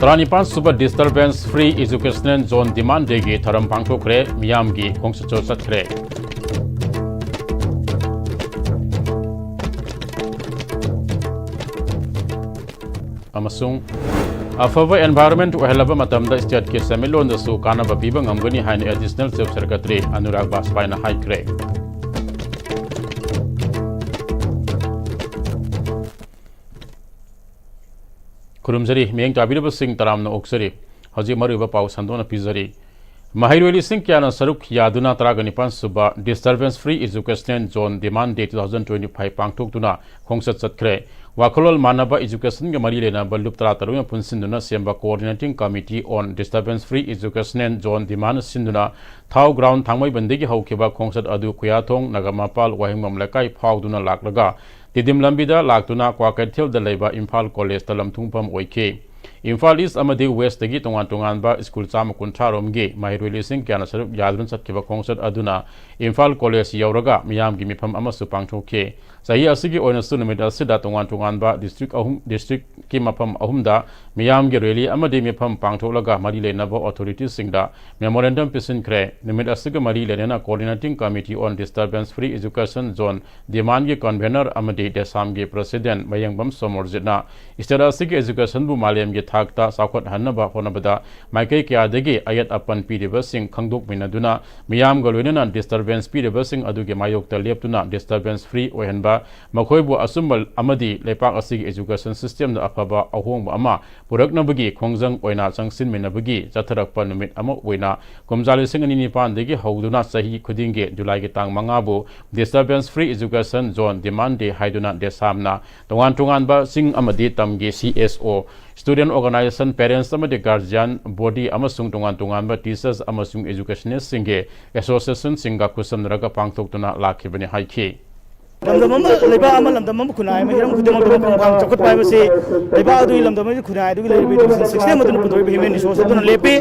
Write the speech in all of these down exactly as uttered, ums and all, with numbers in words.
ꯇꯔꯥꯅꯤꯄꯥꯟ ꯁꯨꯕ Disturbance Free Educational Zone Demand Day ꯒꯤ ꯊꯧꯔꯝ ꯄꯥꯡꯊꯣꯛꯈ꯭ꯔꯦ꯫ ꯃꯤꯌꯥꯝꯒꯤ ꯈꯣꯡꯆꯠꯁꯨ ꯆꯠꯈ꯭ꯔꯦ꯫ ꯑꯃꯁꯨꯡ ꯑꯐꯕ environment ꯑꯣꯏꯍꯜꯂꯕ ꯃꯇꯝꯗ state ꯀꯤ ꯁꯦꯟꯃꯤꯠꯂꯣꯟꯗꯁꯨ ꯀꯥꯟꯅꯕ ꯄꯤꯕ ꯉꯝꯒꯅꯤ ꯍꯥꯏꯅ Additional Chief Secretary ꯑꯅꯨꯔꯥꯒ ꯕꯥꯖꯄꯥꯏꯅ ꯍꯥꯏꯈ꯭ꯔꯦ꯫ ꯈꯨꯔꯨꯝꯖꯔꯤ, ꯃꯤꯠꯌꯦꯡ ꯇꯥꯕꯤꯔꯤꯕꯁꯤꯡ ꯇꯔꯥꯝꯅ ꯑꯣꯛꯆꯔꯤ꯫ ꯍꯧꯖꯤꯛ ꯃꯔꯨꯑꯣꯏꯕ ꯄꯥꯎ ꯁꯟꯗꯣꯛꯅ ꯄꯤꯖꯔꯤ꯫ ꯃꯍꯩꯔꯣꯏ ꯂꯤꯁꯤꯡ ꯀꯌꯥꯅ ꯁꯔꯨꯛ ꯌꯥꯗꯨꯅ ꯇꯔꯥꯒ ꯅꯤꯄꯥꯟ ꯁꯨꯕ Disturbance Free Educational Zone Demand Day two thousand twenty-five ꯄꯥꯡꯊꯣꯛꯇꯨꯅ ꯈꯣꯡꯆꯠ ꯆꯠꯈ꯭ꯔꯦ꯫ ꯋꯥꯈꯜꯂꯣꯟ ꯃꯥꯟꯅꯕ education ꯒ ꯃꯔꯤ ꯂꯩꯅꯕ ꯂꯨꯞ ꯇꯔꯥꯇꯔꯨꯛꯅ ꯄꯨꯟꯁꯤꯟꯗꯨꯅ ꯁꯦꯝꯕ Coordinating Committee on Disturbance Free Educational Zone Demand ꯁꯤꯟꯗꯨꯅ ꯊꯥꯎ ground ꯊꯥꯡꯃꯩꯕꯟꯗꯒꯤ ꯍꯧꯈꯤꯕ ꯈꯣꯡꯆꯠ ꯑꯗꯨ ꯈꯨꯌꯥꯊꯣꯡ, ꯅꯒꯥꯃꯄꯥꯜ, ꯋꯥꯍꯦꯡꯕꯝ ꯂꯩꯀꯥꯏ ꯐꯥꯎꯗꯨꯅ ꯂꯥꯛꯂꯒ ꯇꯤꯗꯤꯝ ꯂꯝꯕꯤꯗ ꯂꯥꯛꯇꯨꯅ ꯀ꯭ꯋꯥꯀꯩꯊꯦꯜꯗ ꯂꯩꯕ ꯏꯝꯐꯥꯜ ꯀꯣꯂꯦꯖꯇ ꯂꯝꯊꯨꯡꯐꯝ ꯑꯣꯏꯈꯤ꯫ ꯏꯝꯐꯥꯜ East ꯑꯃꯗꯤ West ꯇꯒꯤ ꯇꯣꯉꯥꯟ ꯇꯣꯉꯥꯟꯕ school ꯆꯥꯝꯃ ꯀꯨꯟꯊ꯭ꯔꯥ ꯔꯣꯝꯒꯤ ꯃꯍꯩꯔꯣꯏ ꯂꯤꯁꯤꯡ ꯀꯌꯥꯅ ꯁꯔꯨꯛ ꯌꯥꯗꯨꯅ ꯆꯠꯈꯤꯕ ꯈꯣꯡꯆꯠ ꯑꯗꯨꯅ ꯏꯝꯐꯥꯜ ꯀꯣꯂꯦꯖ ꯌꯧꯔꯒ ꯃꯤꯌꯥꯝꯒꯤ ꯃꯤꯐꯝ ꯑꯃꯁꯨ ꯄꯥꯡꯊꯣꯛꯈꯤ꯫ ꯆꯍꯤ ꯑꯁꯤꯒꯤ ꯑꯣꯏꯅꯁꯨ ꯅꯨꯃꯤꯠ ꯑꯁꯤꯗ ꯇꯣꯉꯥꯟ ꯇꯣꯉꯥꯟꯕ district ꯑꯍꯨꯝ, district ꯀꯤ ꯃꯐꯝ ꯑꯍꯨꯝꯗ ꯃꯤꯌꯥꯝꯒꯤ rally ꯑꯃꯗꯤ ꯃꯤꯐꯝ ꯄꯥꯡꯊꯣꯛꯂꯒ ꯃꯔꯤ ꯂꯩꯅꯕ authority ꯁꯤꯡꯗ memorandum ꯄꯤꯁꯤꯟꯈ꯭ꯔꯦ꯫ ꯅꯨꯃꯤꯠ ꯑꯁꯤꯒ ꯃꯔꯤ ꯂꯩꯅꯅ Coordinating Committee on Disturbance Free Education Zone Demand ꯒꯤ convener ꯑꯃꯗꯤ ꯗꯦꯁꯥꯝꯒꯤ president ꯃꯌꯦꯡꯕꯝ ꯁꯣꯃꯣꯔꯖꯤꯠꯅ state ꯑꯁꯤꯒꯤ education ꯕꯨ ꯃꯥꯂꯦꯝꯒꯤ ꯊꯥꯛꯇ ꯆꯥꯎꯈꯠꯍꯟꯅꯕ ꯍꯣꯠꯅꯕꯗ ꯃꯥꯏꯀꯩ ꯀꯌꯥꯗꯒꯤ ꯑꯌꯦꯠ ꯑꯄꯟ ꯄꯤꯔꯤꯕꯁꯤꯡ ꯈꯪꯗꯣꯛꯃꯤꯟꯅꯗꯨꯅ ꯃꯤꯌꯥꯝꯒ ꯂꯣꯏꯅꯅ disturbance ꯄꯤꯔꯤꯕꯁꯤꯡ ꯑꯗꯨꯒꯤ ꯃꯥꯌꯣꯛꯇ ꯂꯦꯞꯇꯨꯅ disturbance free ꯑꯣꯏꯍꯟꯕ, ꯃꯈꯣꯏꯕꯨ ꯑꯆꯨꯝꯕ ꯑꯃꯗꯤ ꯂꯩꯄꯥꯛ ꯑꯁꯤꯒꯤ education system ꯗ ꯑꯐꯕ ꯑꯍꯣꯡꯕ ꯑꯃ ꯄꯨꯔꯛꯅꯕꯒꯤ ꯈꯣꯡꯖꯪ ꯑꯣꯏꯅ ꯆꯪꯁꯤꯟꯃꯤꯟꯅꯕꯒꯤ ꯆꯠꯊꯔꯛꯄ ꯅꯨꯃꯤꯠ ꯑꯃ ꯑꯣꯏꯅ ꯀꯨꯝꯖꯥ ꯂꯤꯁꯤꯡ ꯑꯅꯤ ꯅꯤꯄꯥꯟꯗꯒꯤ ꯍꯧꯗꯨꯅ ꯆꯍꯤ ꯈꯨꯗꯤꯡꯒꯤ ꯖꯨꯂꯥꯏꯒꯤ ꯇꯥꯡ ꯃꯉꯥꯕꯨ Disturbance Free Education Zone Demand Day ꯍꯥꯏꯗꯨꯅ ꯗꯦꯁꯥꯝꯅ ꯇꯣꯉꯥꯟ ꯇꯣꯉꯥꯟꯕ ꯆꯤꯡ ꯑꯃꯗꯤ ꯇꯝꯒꯤ C S O, student organization, parents ꯑꯃꯗꯤ guardian body ꯑꯃꯁꯨꯡ ꯇꯣꯉꯥꯟ ꯇꯣꯉꯥꯟꯕ teachers ꯑꯃꯁꯨꯡ educationist ꯁꯤꯡꯒꯤ association ꯁꯤꯡꯒ ꯈꯨꯠꯁꯝꯅꯔꯒ ꯄꯥꯡꯊꯣꯛꯇꯨꯅ ꯂꯥꯛꯈꯤꯕꯅꯤ ꯍꯥꯏꯈꯤ꯫ ꯂꯝꯗꯝ ꯑꯃ, ꯂꯩꯕꯥꯛ ꯑꯃ, ꯂꯝꯗꯝ ꯑꯃ, ꯈꯨꯟꯅꯥꯏ ꯑꯃ ꯍꯤꯔꯝ ꯈꯨꯗꯤꯡꯃꯛꯇ ꯃꯄꯨꯡ ꯐꯥꯅ ꯆꯥꯎꯈꯠꯄ ꯍꯥꯏꯕꯁꯤ ꯂꯩꯕꯥꯛ ꯑꯗꯨꯒꯤ, ꯂꯝꯗꯝ ꯑꯗꯨꯒꯤ ꯈꯨꯟꯅꯥꯏ ꯑꯗꯨꯒꯤ ꯂꯩꯔꯤꯕ education system ꯑꯗꯨꯅ ꯄꯨꯊꯣꯛꯏꯕ human resource ꯑꯗꯨꯅ ꯂꯦꯞꯄꯤ꯫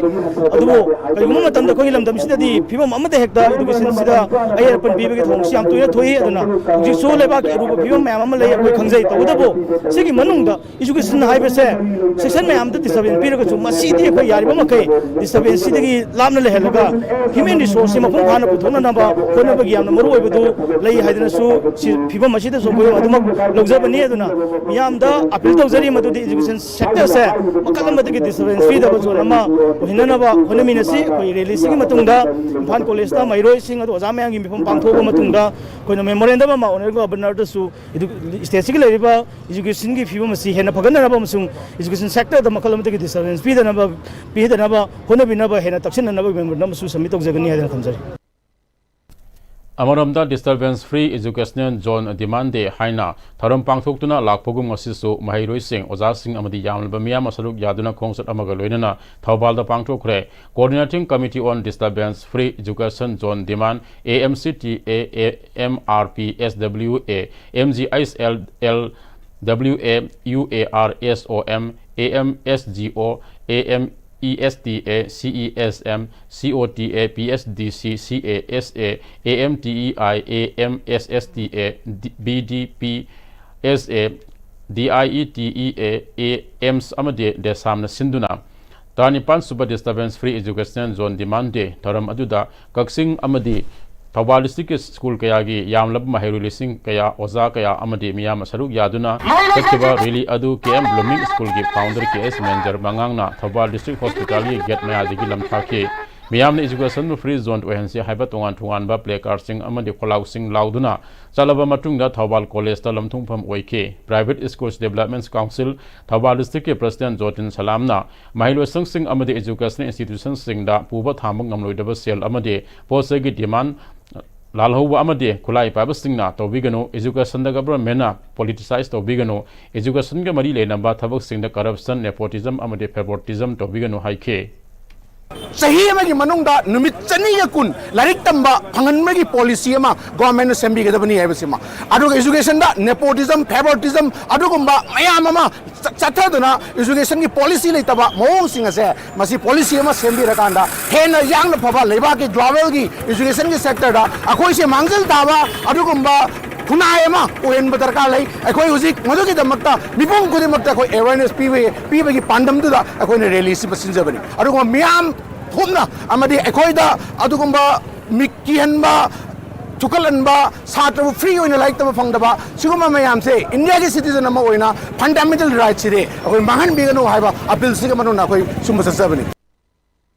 ꯑꯗꯨꯕꯨ ꯀꯔꯤꯒꯨꯝꯕ ꯃꯇꯝꯗ ꯑꯩꯈꯣꯏꯒꯤ ꯂꯝꯗꯝꯁꯤꯗꯗꯤ ꯐꯤꯕꯝ ꯑꯃꯗ ꯍꯦꯛꯇ education ꯁꯤꯗ ꯑꯌꯦꯠ ꯑꯄꯟ ꯄꯤꯕꯒꯤ ꯊꯧꯑꯣꯡꯁꯤ ꯌꯥꯝ ꯇꯣꯏꯅ ꯊꯣꯛꯏ꯫ ꯑꯗꯨꯅ ꯍꯧꯖꯤꯛꯁꯨ ꯂꯩꯕꯥꯛꯀꯤ ꯑꯔꯨꯕ ꯐꯤꯕꯝ ꯃꯌꯥꯝ ꯑꯃ ꯂꯩ, ꯑꯩꯈꯣꯏ ꯈꯪꯖꯩ꯫ ꯇꯧꯕꯇꯕꯨ ꯁꯤꯒꯤ ꯃꯅꯨꯡꯗ education ꯍꯥꯏꯕꯁꯦ section ꯃꯌꯥꯝꯗ disturbance ꯄꯤꯔꯒꯁꯨ, ꯃꯁꯤꯗꯤ ꯑꯩꯈꯣꯏ ꯌꯥꯔꯤꯕ ꯃꯈꯩ disturbance ꯁꯤꯗꯒꯤ ꯂꯥꯞꯅ ꯂꯩꯍꯜꯂꯒ human resource ꯁꯤ ꯃꯄꯨꯡ ꯐꯥꯅ ꯄꯨꯊꯣꯛꯅꯅꯕ ꯍꯣꯠꯅꯕꯒꯤ ꯌꯥꯝꯅ ꯃꯔꯨ ꯑꯣꯏꯕꯗꯨ ꯂꯩ ꯍꯥꯏꯗꯅꯁꯨ ꯁꯤ ꯐꯤꯕꯝ ꯑꯁꯤꯗꯁꯨ ꯑꯩꯈꯣꯏ ꯑꯗꯨꯃꯛ ꯂꯧꯖꯕꯅꯤ꯫ ꯑꯗꯨꯅ ꯃꯤꯌꯥꯝꯗ appeal ꯇꯧꯖꯔꯤ, ꯃꯗꯨꯗꯤ education sector ꯁꯦ ꯃꯈꯜ ꯑꯃꯗꯒꯤ disturbance free ꯗꯕ zone ꯑꯃ ꯑꯣꯏꯍꯟꯅꯅꯕ ꯍꯣꯠꯅꯃꯤꯟꯅꯁꯤ꯫ ꯑꯩꯈꯣꯏ rally ꯁꯤꯒꯤ ꯃꯇꯨꯡꯗ ꯏꯝꯐꯥꯜ ꯀꯣꯂꯦꯖꯇ ꯃꯍꯩꯔꯣꯏꯁꯤꯡ ꯑꯗꯨ ꯑꯣꯖꯥ ꯃꯌꯥꯝꯒꯤ ꯃꯤꯐꯝ ꯄꯥꯡꯊꯣꯛꯑꯕ ꯃꯇꯨꯡꯗ ꯑꯩꯈꯣꯏꯅ memorandum ꯑꯃ honourable governor ꯗꯁꯨ edu-, state ꯁꯤꯒꯤ ꯂꯩꯔꯤꯕ education ꯒꯤ ꯐꯤꯕꯝ ꯑꯁꯤ ꯍꯦꯟꯅ ꯐꯒꯠꯅꯅꯕ ꯑꯃꯁꯨꯡ education sector ꯗ ꯃꯈꯜ ꯑꯃꯗꯒꯤ disturbance ꯄꯤꯗꯅꯕ, ꯄꯤꯗꯅꯕ ꯍꯣꯠꯅꯕꯤꯅꯕ ꯍꯦꯟꯅ ꯇꯛꯁꯤꯟꯅꯅꯕ memorandum ꯑꯃꯁꯨ submit ꯇꯧꯖꯒꯅꯤ ꯍꯥꯏꯗꯅ ꯊꯝꯖꯔꯤ꯫ ꯑꯃꯔꯣꯝꯗ, disturbance free educational zone demand day ꯍꯥꯏꯅ ꯊꯧꯔꯝ ꯄꯥꯡꯊꯣꯛꯇꯨꯅ ꯂꯥꯛꯄꯒꯨꯝ ꯉꯁꯤꯁꯨ ꯃꯍꯩꯔꯣꯏꯁꯤꯡ, ꯑꯣꯖꯥꯁꯤꯡ ꯑꯃꯗꯤ ꯌꯥꯝꯂꯕ ꯃꯤꯌꯥꯝ ꯁꯔꯨꯛ ꯌꯥꯗꯨꯅ ꯈꯣꯡꯆꯠ ꯑꯃꯒ ꯂꯣꯏꯅꯅ ꯊꯧꯕꯥꯜꯗ ꯄꯥꯡꯊꯣꯛꯈ꯭ꯔꯦ꯫ Coordinating Committee on Disturbance Free Education Zone Demand, A M C T A, A M R P S W A, M G I S L L, W A U A R S O M, A M S G O, A M E S T A, C E S M, C O T A, P S D C, C A S A, A M T E I, A M S S T A, D-, B D P S A, D I E T E A, A M S ꯑꯃꯗꯤ DESAM ꯅ ꯁꯤꯟꯗꯨꯅ ꯇꯔꯥꯅꯤꯄꯥꯟ ꯁꯨꯕ Disturbance Free Educational Zone Demand Day ꯊꯧꯔꯝ ꯑꯗꯨꯗ ꯀꯛꯆꯤꯡ ꯑꯃꯗꯤ Thoubal district ꯀꯤ school ꯀꯌꯥꯒꯤ ꯌꯥꯝꯂꯕ ꯃꯍꯩꯔꯣꯏ ꯂꯤꯁꯤꯡ ꯀꯌꯥ, ꯑꯣꯖꯥ ꯀꯌꯥ ꯑꯃꯗꯤ ꯃꯤꯌꯥꯝ ꯁꯔꯨꯛ ꯌꯥꯗꯨꯅ ꯆꯠꯈꯤꯕ rally ꯑꯗꯨ K M Blooming School ꯒꯤ founder K S ꯃꯦꯟꯖꯔ ꯃꯉꯥꯡꯅ Thoubal district hospital ꯒꯤ gate ꯃꯌꯥꯗꯒꯤ ꯂꯝꯊꯥꯈꯤ꯫ ꯃꯤꯌꯥꯝꯅ education ꯕꯨ free zone ꯑꯣꯏꯍꯟꯁꯤ ꯍꯥꯏꯕ ꯇꯣꯉꯥꯟ ꯇꯣꯉꯥꯟꯕ placard ꯁꯤꯡ ꯑꯃꯗꯤ ꯈꯣꯜꯂꯥꯎꯁꯤꯡ ꯂꯥꯎꯗꯨꯅ ꯆꯠꯂꯕ ꯃꯇꯨꯡꯗ ꯊꯧꯕꯥꯜ college ꯇ ꯂꯝꯊꯨꯡꯐꯝ ꯑꯣꯏꯈꯤ꯫ Private Schools Development Council Thoubal district ꯀꯤ president ꯖꯣꯇꯤꯟ ꯁꯂꯥꯝꯅ ꯃꯍꯩꯂꯣꯏꯁꯪꯁꯤꯡ ꯑꯃꯗꯤ educational institution ꯁꯤꯡꯗ ꯄꯨꯕ ꯊꯥꯡꯕ ꯉꯝꯂꯣꯏꯗꯕ ꯁꯦꯜ ꯑꯃꯗꯤ ꯄꯣꯠ ꯆꯩꯒꯤ demand ꯂꯥꯜꯍꯧꯕ ꯑꯃꯗꯤ ꯈꯨꯠꯂꯥꯏ ꯄꯥꯏꯕꯁꯤꯡꯅ ꯇꯧꯕꯤꯒꯅꯨ, education ꯗ government ꯅ politicize ꯇꯧꯕꯤꯒꯅꯨ, education ꯒ ꯃꯔꯤ ꯂꯩꯅꯕ ꯊꯕꯛꯁꯤꯡꯗ corruption, nepotism ꯑꯃꯗꯤ favoritism ꯇꯧꯕꯤꯒꯅꯨ ꯍꯥꯏꯈꯤ꯫ ꯆꯍꯤ ꯑꯃꯒꯤ ꯃꯅꯨꯡꯗ ꯅꯨꯃꯤꯠ ꯆꯅꯤꯒ ꯀꯨꯟ ꯂꯥꯏꯔꯤꯛ ꯇꯝꯕ ꯐꯪꯍꯟꯕꯒꯤ ꯄꯣꯂꯤꯁꯤ ꯑꯃ ꯒꯣꯔꯃꯦꯟꯅ ꯁꯦꯝꯕꯤꯒꯗꯕꯅꯤ ꯍꯥꯏꯕꯁꯤꯃ, ꯑꯗꯨꯒ ꯏꯖꯨꯀꯦꯁꯟꯗ ꯅꯦꯄꯣꯇꯤꯖꯝ, ꯐꯦꯕꯣꯔꯇꯤꯖꯝ, ꯑꯗꯨꯒꯨꯝꯕ ꯃꯌꯥꯝ ꯑꯃ ꯆ-, ꯆꯠꯊꯗꯨꯅ ꯏꯖꯨꯀꯦꯁꯟꯒꯤ ꯄꯣꯂꯤꯁꯤ ꯂꯩꯇꯕ ꯃꯑꯣꯡꯁꯤꯡ ꯑꯁꯦ, ꯃꯁꯤ ꯄꯣꯂꯤꯁꯤ ꯑꯃ ꯁꯦꯝꯕꯤꯔꯀꯥꯟꯗ ꯍꯦꯟꯅ ꯌꯥꯡꯅ ꯐꯕ ꯂꯩꯕꯥꯛꯀꯤ ꯒ꯭ꯂꯣꯕꯦꯜꯒꯤ ꯏꯖꯨꯀꯦꯁꯟꯒꯤ ꯁꯦꯛꯇꯔꯗ ꯑꯩꯈꯣꯏꯁꯦ ꯃꯥꯡꯖꯤꯜ ꯊꯥꯕ ꯑꯗꯨꯒꯨꯝꯕ ꯈꯨꯟꯅꯥꯏ ꯑꯃ ꯑꯣꯏꯍꯟꯕ ꯗꯔꯀꯥꯔ ꯂꯩ꯫ ꯑꯩꯈꯣꯏ ꯍꯧꯖꯤꯛ ꯃꯗꯨꯒꯤꯗꯃꯛꯇ ꯃꯤꯄꯨꯝ ꯈꯨꯗꯤꯡꯃꯛꯇ ꯑꯩꯈꯣꯏ ꯑꯦꯋꯦꯔꯅꯦꯁ ꯄꯤꯕꯒꯤ, ꯄꯤꯕꯒꯤ ꯄꯥꯟꯗꯝꯗꯨꯗ ꯑꯩꯈꯣꯏꯅ ꯔꯦꯂꯤꯁꯤꯃ ꯁꯤꯟꯖꯕꯅꯤ꯫ ꯑꯗꯨꯒ ꯃꯤꯌꯥꯝ ꯄꯨꯝꯅ ꯑꯃꯗꯤ ꯑꯩꯈꯣꯏꯗ ꯑꯗꯨꯒꯨꯝꯕ ꯃꯤꯠ ꯀꯤꯍꯟꯕ, ꯊꯨꯀꯠꯍꯟꯕ, ꯁꯥꯇ꯭ꯔꯕꯨ ꯐ꯭ꯔꯤ ꯑꯣꯏꯅ ꯂꯥꯏꯔꯤꯛ ꯇꯝꯕ ꯐꯪꯗꯕ, ꯁꯤꯒꯨꯝꯕ ꯃꯌꯥꯝꯁꯦ ꯏꯟꯗꯤꯌꯥꯒꯤ ꯁꯤꯇꯤꯖꯟ ꯑꯃ ꯑꯣꯏꯅ ꯐꯟꯗꯥꯃꯦꯟꯇꯦꯜ ꯔꯥꯏꯠꯁꯤꯗꯤ ꯑꯩꯈꯣꯏ ꯃꯥꯡꯍꯟꯕꯤꯒꯅꯨ ꯍꯥꯏꯕ ꯑꯄꯤꯜꯁꯤꯒ ꯃꯅꯨꯡꯗ ꯑꯩꯈꯣꯏ ꯁꯨꯝꯕ ꯆꯠꯆꯕꯅꯤ꯫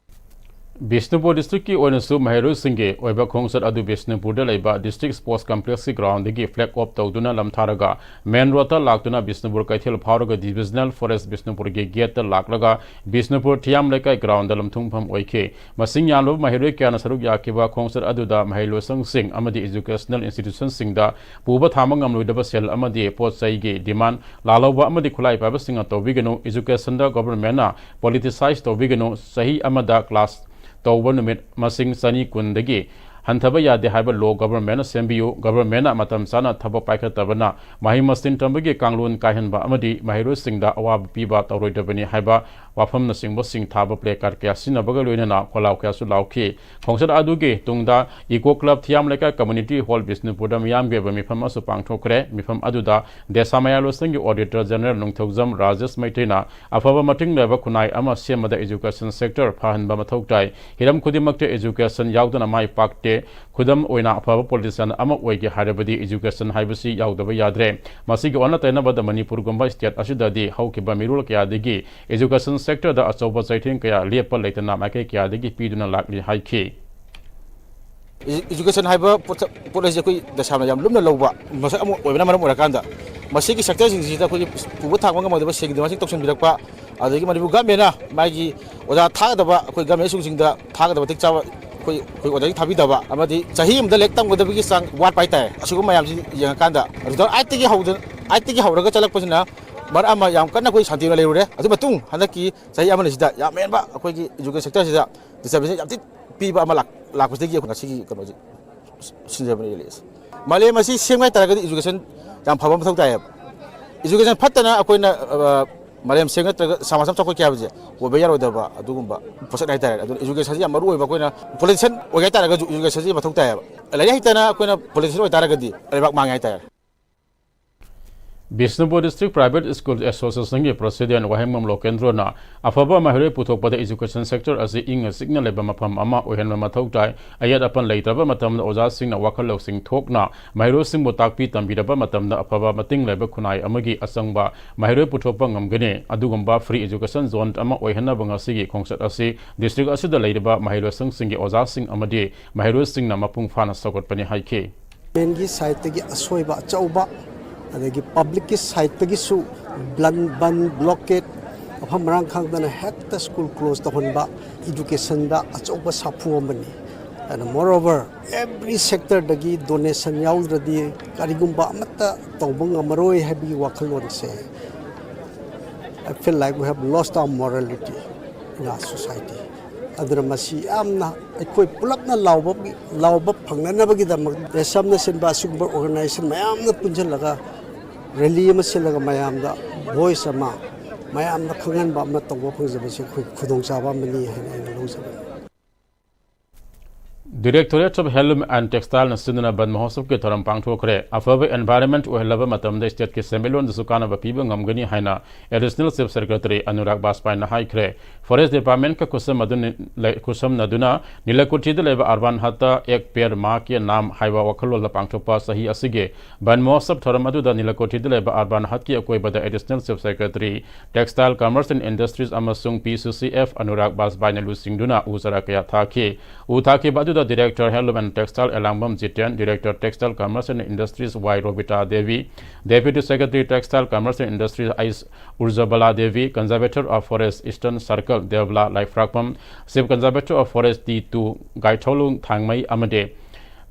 ꯕꯤꯁꯅꯨꯄꯨꯔ ꯗꯤꯁꯇ꯭ꯔꯤꯛꯀꯤ ꯑꯣꯏꯅꯁꯨ ꯃꯍꯩꯔꯣꯏꯁꯤꯡꯒꯤ ꯑꯣꯏꯕ ꯈꯣꯡꯆꯠ ꯑꯗꯨ ꯕꯤꯁꯅꯨꯄꯨꯔꯗ ꯂꯩꯕ ꯗꯤꯁꯇ꯭ꯔꯤꯛ ꯁ꯭ꯄꯣꯔꯠꯁ ꯀꯝꯄ꯭ꯂꯦꯛꯁꯀꯤ ꯒ꯭ꯔꯥꯎꯟꯗꯒꯤ ꯐ꯭ꯂꯦꯒ ꯑꯣꯐ ꯇꯧꯗꯨꯅ ꯂꯝꯊꯥꯔꯒ ꯃꯦꯟ ꯔꯣꯗꯇ ꯂꯥꯛꯇꯨꯅ ꯕꯤꯁꯅꯨꯄꯨꯔ ꯀꯩꯊꯦꯜ ꯐꯥꯎꯔꯒ ꯗꯤꯚꯤꯖꯅꯦꯜ ꯐꯣꯔꯦꯁ ꯕꯤꯁꯅꯨꯄꯨꯔꯒꯤ ꯒꯦꯠꯇ ꯂꯥꯛꯂꯒ ꯕꯤꯁꯅꯨꯄꯨꯔ ꯊꯤꯌꯥꯝ ꯂꯩꯀꯥꯏ ꯒ꯭ꯔꯥꯎꯟꯗ ꯂꯨꯝꯊꯨꯡꯐꯝ ꯑꯣꯏꯈꯤ꯫ ꯃꯁꯤꯡ ꯌꯥꯝꯂꯕ ꯃꯍꯩꯔꯣꯏ ꯀꯌꯥꯅ ꯁꯔꯨꯛ ꯌꯥꯈꯤꯕ ꯈꯣꯡꯆꯠ ꯑꯗꯨꯗ ꯃꯍꯩꯂꯣꯏꯁꯪꯁꯤꯡ ꯑꯃꯗꯤ ꯏꯖꯨꯀꯦꯁꯅꯦꯜ ꯏꯟꯁꯇꯤꯇ꯭ꯌꯨꯁꯟꯁꯤꯡꯗ ꯄꯨꯕ ꯊꯥꯡꯕ ꯉꯝꯂꯣꯏꯗꯕ ꯁꯦꯜ ꯑꯃꯗꯤ ꯄꯣꯠ ꯆꯩꯒꯤ ꯗꯤꯃꯥꯟ ꯂꯥꯜꯍꯧꯕ ꯑꯃꯗꯤ ꯈꯨꯠꯂꯥꯏ ꯄꯥꯏꯕꯁꯤꯡꯅ ꯇꯧꯕꯤꯒꯅꯨ, ꯏꯖꯨꯀꯦꯁꯟꯗ ꯒꯣꯚꯔꯟꯃꯦꯟꯠꯅ ꯄꯣꯂꯤꯇꯤꯁꯥꯏꯖ ꯇꯧꯕꯤꯒꯅꯨ, ꯆꯍꯤ ꯑꯃꯗ ꯀ꯭ꯂꯥꯁ ꯇꯧꯕ ꯅꯨꯃꯤꯠ ꯃꯁꯤꯡ ꯆꯅꯤ ꯀꯨꯟꯗꯒꯤ ꯍꯟꯊꯕ ꯌꯥꯗꯦ ꯍꯥꯏꯕ ꯂꯣ ꯒꯣꯚꯔꯟꯃꯦꯟꯠꯅ ꯁꯦꯝꯕꯤꯌꯨ, ꯒꯣꯚꯔꯟꯃꯦꯟꯠꯅ ꯃꯇꯝ ꯆꯥꯅ ꯊꯕꯛ ꯄꯥꯏꯈꯠꯇꯕꯅ ꯃꯍꯩ ꯃꯁꯤꯡ ꯇꯝꯕꯒꯤ ꯀꯥꯡꯂꯣꯟ ꯀꯥꯏꯍꯟꯕ ꯑꯃꯗꯤ ꯃꯍꯩꯔꯣꯏꯁꯤꯡꯗ ꯑꯋꯥꯕ ꯄꯤꯕ ꯇꯧꯔꯣꯏꯗꯕꯅꯤ ꯍꯥꯏꯕ ꯋꯥꯐꯝꯅꯆꯤꯡꯕꯁꯤꯡ ꯊꯥꯕ ꯄ꯭ꯂꯦ ꯀꯥꯔꯗ ꯀꯌꯥ ꯁꯤꯖꯤꯟꯅꯕꯒ ꯂꯣꯏꯅꯅ ꯈꯣꯜꯂꯥꯎ ꯀꯌꯥꯁꯨ ꯂꯥꯎꯈꯤ꯫ ꯈꯣꯡꯆꯠ ꯑꯗꯨꯒꯤ ꯇꯨꯡꯗ ꯏꯀꯣ ꯀ꯭ꯂꯕ ꯊꯤꯌꯥꯝ ꯂꯩꯀꯥꯏ ꯀꯝꯃ꯭ꯌꯨꯅꯤꯇꯤ ꯍꯣꯜ ꯕꯤꯁꯅꯨꯄꯨꯔꯗ ꯃꯤꯌꯥꯝꯒꯤ ꯑꯣꯏꯕ ꯃꯤꯐꯝ ꯑꯃꯁꯨ ꯄꯥꯡꯊꯣꯛꯈ꯭ꯔꯦ꯫ ꯃꯤꯐꯝ ꯑꯗꯨꯗ ꯗꯦꯁꯥ ꯃꯌꯥꯂꯣꯏꯁꯪꯒꯤ ꯑꯣꯗꯤꯇꯔ ꯖꯦꯅꯔꯦꯜ ꯅꯨꯡꯊꯧꯖꯝ ꯔꯥꯖꯦꯁ ꯃꯩꯇꯩꯅ ꯑꯐꯕ ꯃꯇꯤꯡ ꯂꯩꯕ ꯈꯨꯟꯅꯥꯏ ꯑꯃ ꯁꯦꯝꯕꯗ ꯏꯖꯨꯀꯦꯁꯟ ꯁꯦꯛꯇꯔ ꯐꯍꯟꯕ ꯃꯊꯧ ꯇꯥꯏ꯫ ꯍꯤꯔꯝ ꯈꯨꯗꯤꯡꯃꯛꯇ ꯏꯖꯨꯀꯦꯁꯟ ꯌꯥꯎꯗꯅ ꯃꯥꯏ ꯄꯥꯛꯇꯦ꯫ ꯈꯨꯗꯝ ꯑꯣꯏꯅ ꯑꯐꯕ ꯄꯣꯂꯤꯇꯤꯁꯤꯌꯥꯟ ꯑꯃ ꯑꯣꯏꯒꯦ ꯍꯥꯏꯔꯕꯗꯤ ꯏꯖꯨꯀꯦꯁꯟ ꯍꯥꯏꯕꯁꯤ ꯌꯥꯎꯗꯕ ꯌꯥꯗ꯭ꯔꯦ꯫ ꯃꯁꯤꯒꯤ ꯑꯣꯟꯅ ꯇꯩꯅꯕꯗ ꯃꯅꯤꯄꯨꯔꯒꯨꯝꯕ ꯁ꯭ꯇꯦꯠ ꯑꯁꯤꯗꯗꯤ ꯍꯧꯈꯤꯕ ꯃꯤꯔꯣꯜ ꯀꯌꯥꯗꯒꯤ ꯏꯖꯨꯀꯦꯁꯟ ꯁꯦꯛꯇꯔꯗ ꯑꯆꯧꯕ ꯆꯩꯊꯦꯡ ꯀꯌꯥ ꯂꯦꯞꯄ ꯂꯩꯇꯅ ꯃꯥꯏꯀꯩ ꯀꯌꯥꯗꯒꯤ ꯄꯤꯗꯨꯅ ꯂꯥꯛꯂꯤ ꯍꯥꯏꯈꯤ꯫ ꯏꯖꯨ-, ꯏꯖꯨꯀꯦꯁꯟ ꯍꯥꯏꯕ ꯄꯣꯠꯁꯛ, ꯄꯣꯠ ꯑꯁꯤ ꯑꯩꯈꯣꯏ ꯇꯁꯦꯡꯅ ꯌꯥꯝ ꯂꯨꯝꯅ ꯂꯧꯕ ꯃꯁꯛ ꯑꯃ ꯑꯣꯏꯕꯅ ꯃꯔꯝ ꯑꯣꯏꯔꯀꯥꯟꯗ, ꯃꯁꯤꯒꯤ ꯁꯦꯛꯇꯔꯁꯤꯡꯁꯤꯗ ꯑꯩꯈꯣꯏꯒꯤ ꯄꯨꯕ ꯊꯥꯡꯕ ꯉꯝꯃꯣꯏꯗꯕ ꯁꯦꯜꯒꯤ ꯗꯤꯃꯥꯟꯁꯤꯡ ꯇꯧꯁꯤꯟꯕꯤꯔꯛꯄ, ꯑꯗꯒꯤ ꯃꯅꯤꯄꯨꯔ ꯒꯃꯦꯟꯅ ꯃꯥꯒꯤ ꯑꯣꯖꯥ ꯊꯥꯒꯗꯕ ꯑꯩꯈꯣꯏ ꯒꯃꯦꯟ ꯁ꯭ꯀꯨꯜꯁꯤꯡꯗ ꯊꯥꯒꯗꯕ ꯃꯇꯤꯛ ꯆꯥꯕ ꯑꯩꯈꯣꯏ, ꯑꯩꯈꯣꯏ ꯑꯣꯖꯥꯁꯤꯡ ꯊꯥꯕꯤꯗꯕ ꯑꯃꯗꯤ ꯆꯍꯤ ꯑꯃꯗ ꯂꯥꯏꯔꯤꯛ ꯇꯝꯒꯗꯕꯒꯤ ꯆꯥꯡ ꯋꯥꯠꯄ ꯍꯥꯏꯇꯥꯔꯦ꯫ ꯑꯁꯤꯒꯨꯝꯕ ꯃꯌꯥꯝꯁꯤ ꯌꯦꯡꯉꯀꯥꯟꯗ ꯇꯨ ꯊꯥꯎꯖꯟ ꯑꯥꯏꯠꯇꯒꯤ ꯍꯧꯗ-, ꯑꯥꯏꯠꯇꯒꯤ ꯍꯧꯔꯒ ꯆꯠꯂꯛꯄꯁꯤꯅ ꯃꯔꯛ ꯑꯃ ꯌꯥꯝ ꯀꯟꯅ ꯑꯩꯈꯣꯏ ꯁꯥꯟꯇꯤ ꯑꯣꯏꯅ ꯂꯩꯔꯨꯔꯦ꯫ ꯑꯗꯨ ꯃꯇꯨꯡ ꯍꯟꯗꯛꯀꯤ ꯆꯍꯤ ꯑꯃꯅꯤꯁꯤꯗ ꯌꯥꯝ ꯍꯦꯟꯕ ꯑꯩꯈꯣꯏꯒꯤ education sectorꯁꯤꯗ disturbance ꯌꯥꯝ ꯊꯤ ꯄꯤꯕ ꯑꯃ ꯂꯥꯛ-, ꯂꯥꯛꯄꯁꯤꯗꯒꯤ ꯑꯩꯈꯣꯏ ꯉꯁꯤꯒꯤ ꯀꯩꯅꯣꯁꯤ ꯁꯤꯟꯖꯕꯅꯤ ꯂꯩꯔꯤꯁꯦ꯫ ꯃꯥꯂꯦꯝ ꯑꯁꯤ ꯁꯦꯝꯒꯦ ꯍꯥꯏ ꯇꯥꯔꯒꯗꯤ education ꯌꯥꯝ ꯐꯕ ꯃꯊꯧ ꯇꯥꯏꯌꯦꯕ꯫ Education ꯐꯠꯇꯅ ꯑꯩꯈꯣꯏꯅ, ꯑ, ꯃꯥꯂꯦꯝ ꯁꯦꯝꯒꯦ ꯅꯠꯇ꯭ꯔꯒ ꯁꯃꯥꯖ ꯑꯃ ꯆꯥꯎꯈꯠꯀꯦ ꯍꯥꯏꯕꯁꯦ ꯑꯣꯏꯕ ꯌꯥꯔꯣꯏꯗꯕ ꯑꯗꯨꯒꯨꯝꯕ ꯄꯣꯠꯁꯛ ꯍꯥꯏꯇꯥꯔꯦ꯫ ꯑꯗꯨꯅ educationꯁꯤ ꯌꯥꯝ ꯃꯔꯨ ꯑꯣꯏꯕ, ꯑꯩꯈꯣꯏꯅ politician ꯑꯣꯏꯒꯦ ꯍꯥꯏ ꯇꯥꯔꯒꯁꯨ educationꯁꯤ ꯃꯊꯧ ꯇꯥꯏꯌꯦꯕ꯫ ꯂꯥꯏꯔꯤꯛ ꯍꯩꯇꯅ ꯑꯩꯈꯣꯏꯅ politician ꯑꯣꯏ ꯇꯥꯔꯒꯗꯤ ꯂꯩꯕꯥꯛ ꯃꯥꯡꯉꯦ ꯍꯥꯏꯇꯥꯔꯦ꯫ Bishnupur district private school associationꯒꯤ president ꯋꯥꯍꯦꯡꯕꯝ ꯂꯣꯀꯦꯟꯗ꯭ꯔꯣꯅ ꯑꯐꯕ ꯃꯍꯩꯔꯣꯏ ꯄꯨꯊꯣꯛꯄꯗ education sector ꯑꯁꯤ ꯏꯪꯅ ꯆꯤꯛꯅ ꯂꯩꯕ ꯃꯐꯝ ꯑꯃ ꯑꯣꯏꯍꯟꯕ ꯃꯊꯧ ꯇꯥꯏ꯫ ꯑꯌꯦꯠ ꯑꯄꯟ ꯂꯩꯇ꯭ꯔꯕ ꯃꯇꯝꯗ ꯑꯣꯖꯥꯁꯤꯡꯅ ꯋꯥꯈꯜ ꯂꯧꯁꯤꯡ ꯊꯣꯛꯅ ꯃꯍꯩꯔꯣꯏꯁꯤꯡꯕꯨ ꯇꯥꯛꯄꯤ ꯇꯝꯕꯤꯔꯕ ꯃꯇꯝꯗ ꯑꯐꯕ ꯃꯇꯤꯡ ꯂꯩꯕ ꯈꯨꯟꯅꯥꯏ ꯑꯃꯒꯤ ꯑꯆꯪꯕ ꯃꯍꯩꯔꯣꯏ ꯄꯨꯊꯣꯛꯄ ꯉꯝꯒꯅꯤ꯫ ꯑꯗꯨꯒꯨꯝꯕ free education zone ꯑꯃ ꯑꯣꯏꯍꯟꯅꯕ ꯉꯁꯤꯒꯤ ꯈꯣꯡꯆꯠ ꯑꯁꯤ district ꯑꯁꯤꯗ ꯂꯩꯔꯤꯕ ꯃꯍꯩꯂꯣꯏꯁꯪꯁꯤꯡꯒꯤ ꯑꯣꯖꯥꯁꯤꯡ ꯑꯃꯗꯤ ꯃꯍꯩꯔꯣꯏꯁꯤꯡꯅ ꯃꯄꯨꯡ ꯐꯥꯅ ꯁꯧꯒꯠꯄꯅꯤ ꯍꯥꯏꯈꯤ꯫ Governmentꯀꯤ sideꯇꯒꯤ ꯑꯁꯣꯏꯕ ꯑꯆꯧꯕ, ꯑꯗꯒꯤ publicꯀꯤ sideꯇꯒꯤꯁꯨ ꯕ꯭ꯂꯟ, ꯕꯟ, blockade, ꯃꯐꯝ ꯃꯔꯥꯡ ꯈꯪꯗꯅ ꯍꯦꯛꯇ school close ꯇꯧꯍꯟꯕ educationꯗ ꯑꯆꯧꯕ ꯁꯥꯐꯨ ꯑꯃꯅꯤ꯫ And moreover, every sectorꯗꯒꯤ donation ꯌꯥꯎꯗ꯭ꯔꯗꯤ ꯀꯔꯤꯒꯨꯝꯕ ꯑꯃꯠꯇ ꯇꯧꯕ ꯉꯝꯃꯔꯣꯏ ꯍꯥꯏꯕꯒꯤ ꯋꯥꯈꯜꯂꯣꯟꯁꯦ, I feel like we have lost our morality in our society. ꯑꯗꯨꯅ ꯃꯁꯤ ꯌꯥꯝꯅ ꯑꯩꯈꯣꯏ ꯄꯨꯂꯞꯅ ꯂꯥꯎꯕ, ꯂꯥꯎꯕ ꯐꯪꯅꯅꯕꯒꯤꯗꯃꯛ ꯗꯦꯁ ꯑꯃꯅ ꯁꯤꯟꯕ ꯑꯁꯤꯒꯨꯝꯕ organization ꯃꯌꯥꯝꯅ ꯄꯨꯟꯁꯤꯜꯂꯒ rally ꯑꯃ ꯁꯤꯜꯂꯒ ꯃꯌꯥꯝꯗ voice ꯑꯃ, ꯃꯌꯥꯝꯅ ꯈꯪꯍꯟꯕ ꯑꯃ ꯇꯧꯕ ꯐꯪꯖꯕꯁꯦ ꯑꯩꯈꯣꯏ ꯈꯨꯗꯣꯡꯆꯥꯕ ꯑꯃꯅꯤ ꯍꯥꯏꯅ ꯑꯩꯅ ꯂꯧꯖꯕꯅꯤ꯫ Directorate of Handloom and Textileꯅ ꯁꯤꯟꯗꯨꯅ ꯕꯟ ꯃꯍꯣꯠꯁꯕꯀꯤ ꯊꯧꯔꯝ ꯄꯥꯡꯊꯣꯛꯈ꯭ꯔꯦ꯫ ꯑꯐꯕ environment ꯑꯣꯏꯍꯜꯂꯕ ꯃꯇꯝꯗ stateꯀꯤ ꯁꯦꯟꯃꯤꯠꯂꯣꯟꯗꯁꯨ ꯀꯥꯟꯅꯕ ꯄꯤꯕ ꯉꯝꯒꯅꯤ ꯍꯥꯏꯅ Additional Chief Secretary ꯑꯅꯨꯔꯥꯒ ꯕꯥꯖꯄꯥꯏꯅ ꯍꯥꯏꯈ꯭ꯔꯦ꯫ Forest Departmentꯀ ꯈꯨꯠꯁꯝꯅꯗꯨꯅ, ꯂꯩ-, ꯈꯨꯠꯁꯝꯅꯗꯨꯅ ꯅꯤꯂꯀꯨꯊꯤꯗ ꯂꯩꯕ ꯑꯔꯕꯥꯟ ꯍꯠꯇ ꯑꯦꯛ ꯄꯦꯔ ꯃꯥ ꯀꯦ ꯅꯥꯝ ꯍꯥꯏꯕ ꯋꯥꯈꯜꯂꯣꯟꯗ ꯄꯥꯡꯊꯣꯛꯄ ꯆꯍꯤ ꯑꯁꯤꯒꯤ ꯕꯟ ꯃꯍꯣꯠꯁꯕ ꯊꯧꯔꯝ ꯑꯗꯨꯗ ꯅꯤꯂꯀꯨꯊꯤꯗ ꯂꯩꯕ ꯑꯔꯕꯥꯟ ꯍꯠꯀꯤ ꯑꯀꯣꯏꯕꯗ Additional Chief Secretary Textile, Commerce and Industries ꯑꯃꯁꯨꯡ P C C F Anurag ꯕꯥꯖꯄꯥꯏꯅ ꯂꯨꯆꯤꯡꯗꯨꯅ ꯎ ꯆꯥꯔꯥ ꯀꯌꯥ ꯊꯥꯈꯤ꯫ ꯎ ꯊꯥꯈꯤꯕ ꯑꯗꯨꯗ Director Handloom and Textile Elangbam Jiten, Director Textile, Commerce and Industries Y Robita Devi, Deputy Secretary Textile, Commerce and Industries H Urjabala Devi, Conservator of Forest Eastern Circle Debala Laifrakpam, Chief Conservator of Forest T ꯇꯨ ꯒꯥꯏꯊꯧꯂꯨꯡ ꯊꯥꯡꯃꯩ ꯑꯃꯗꯤ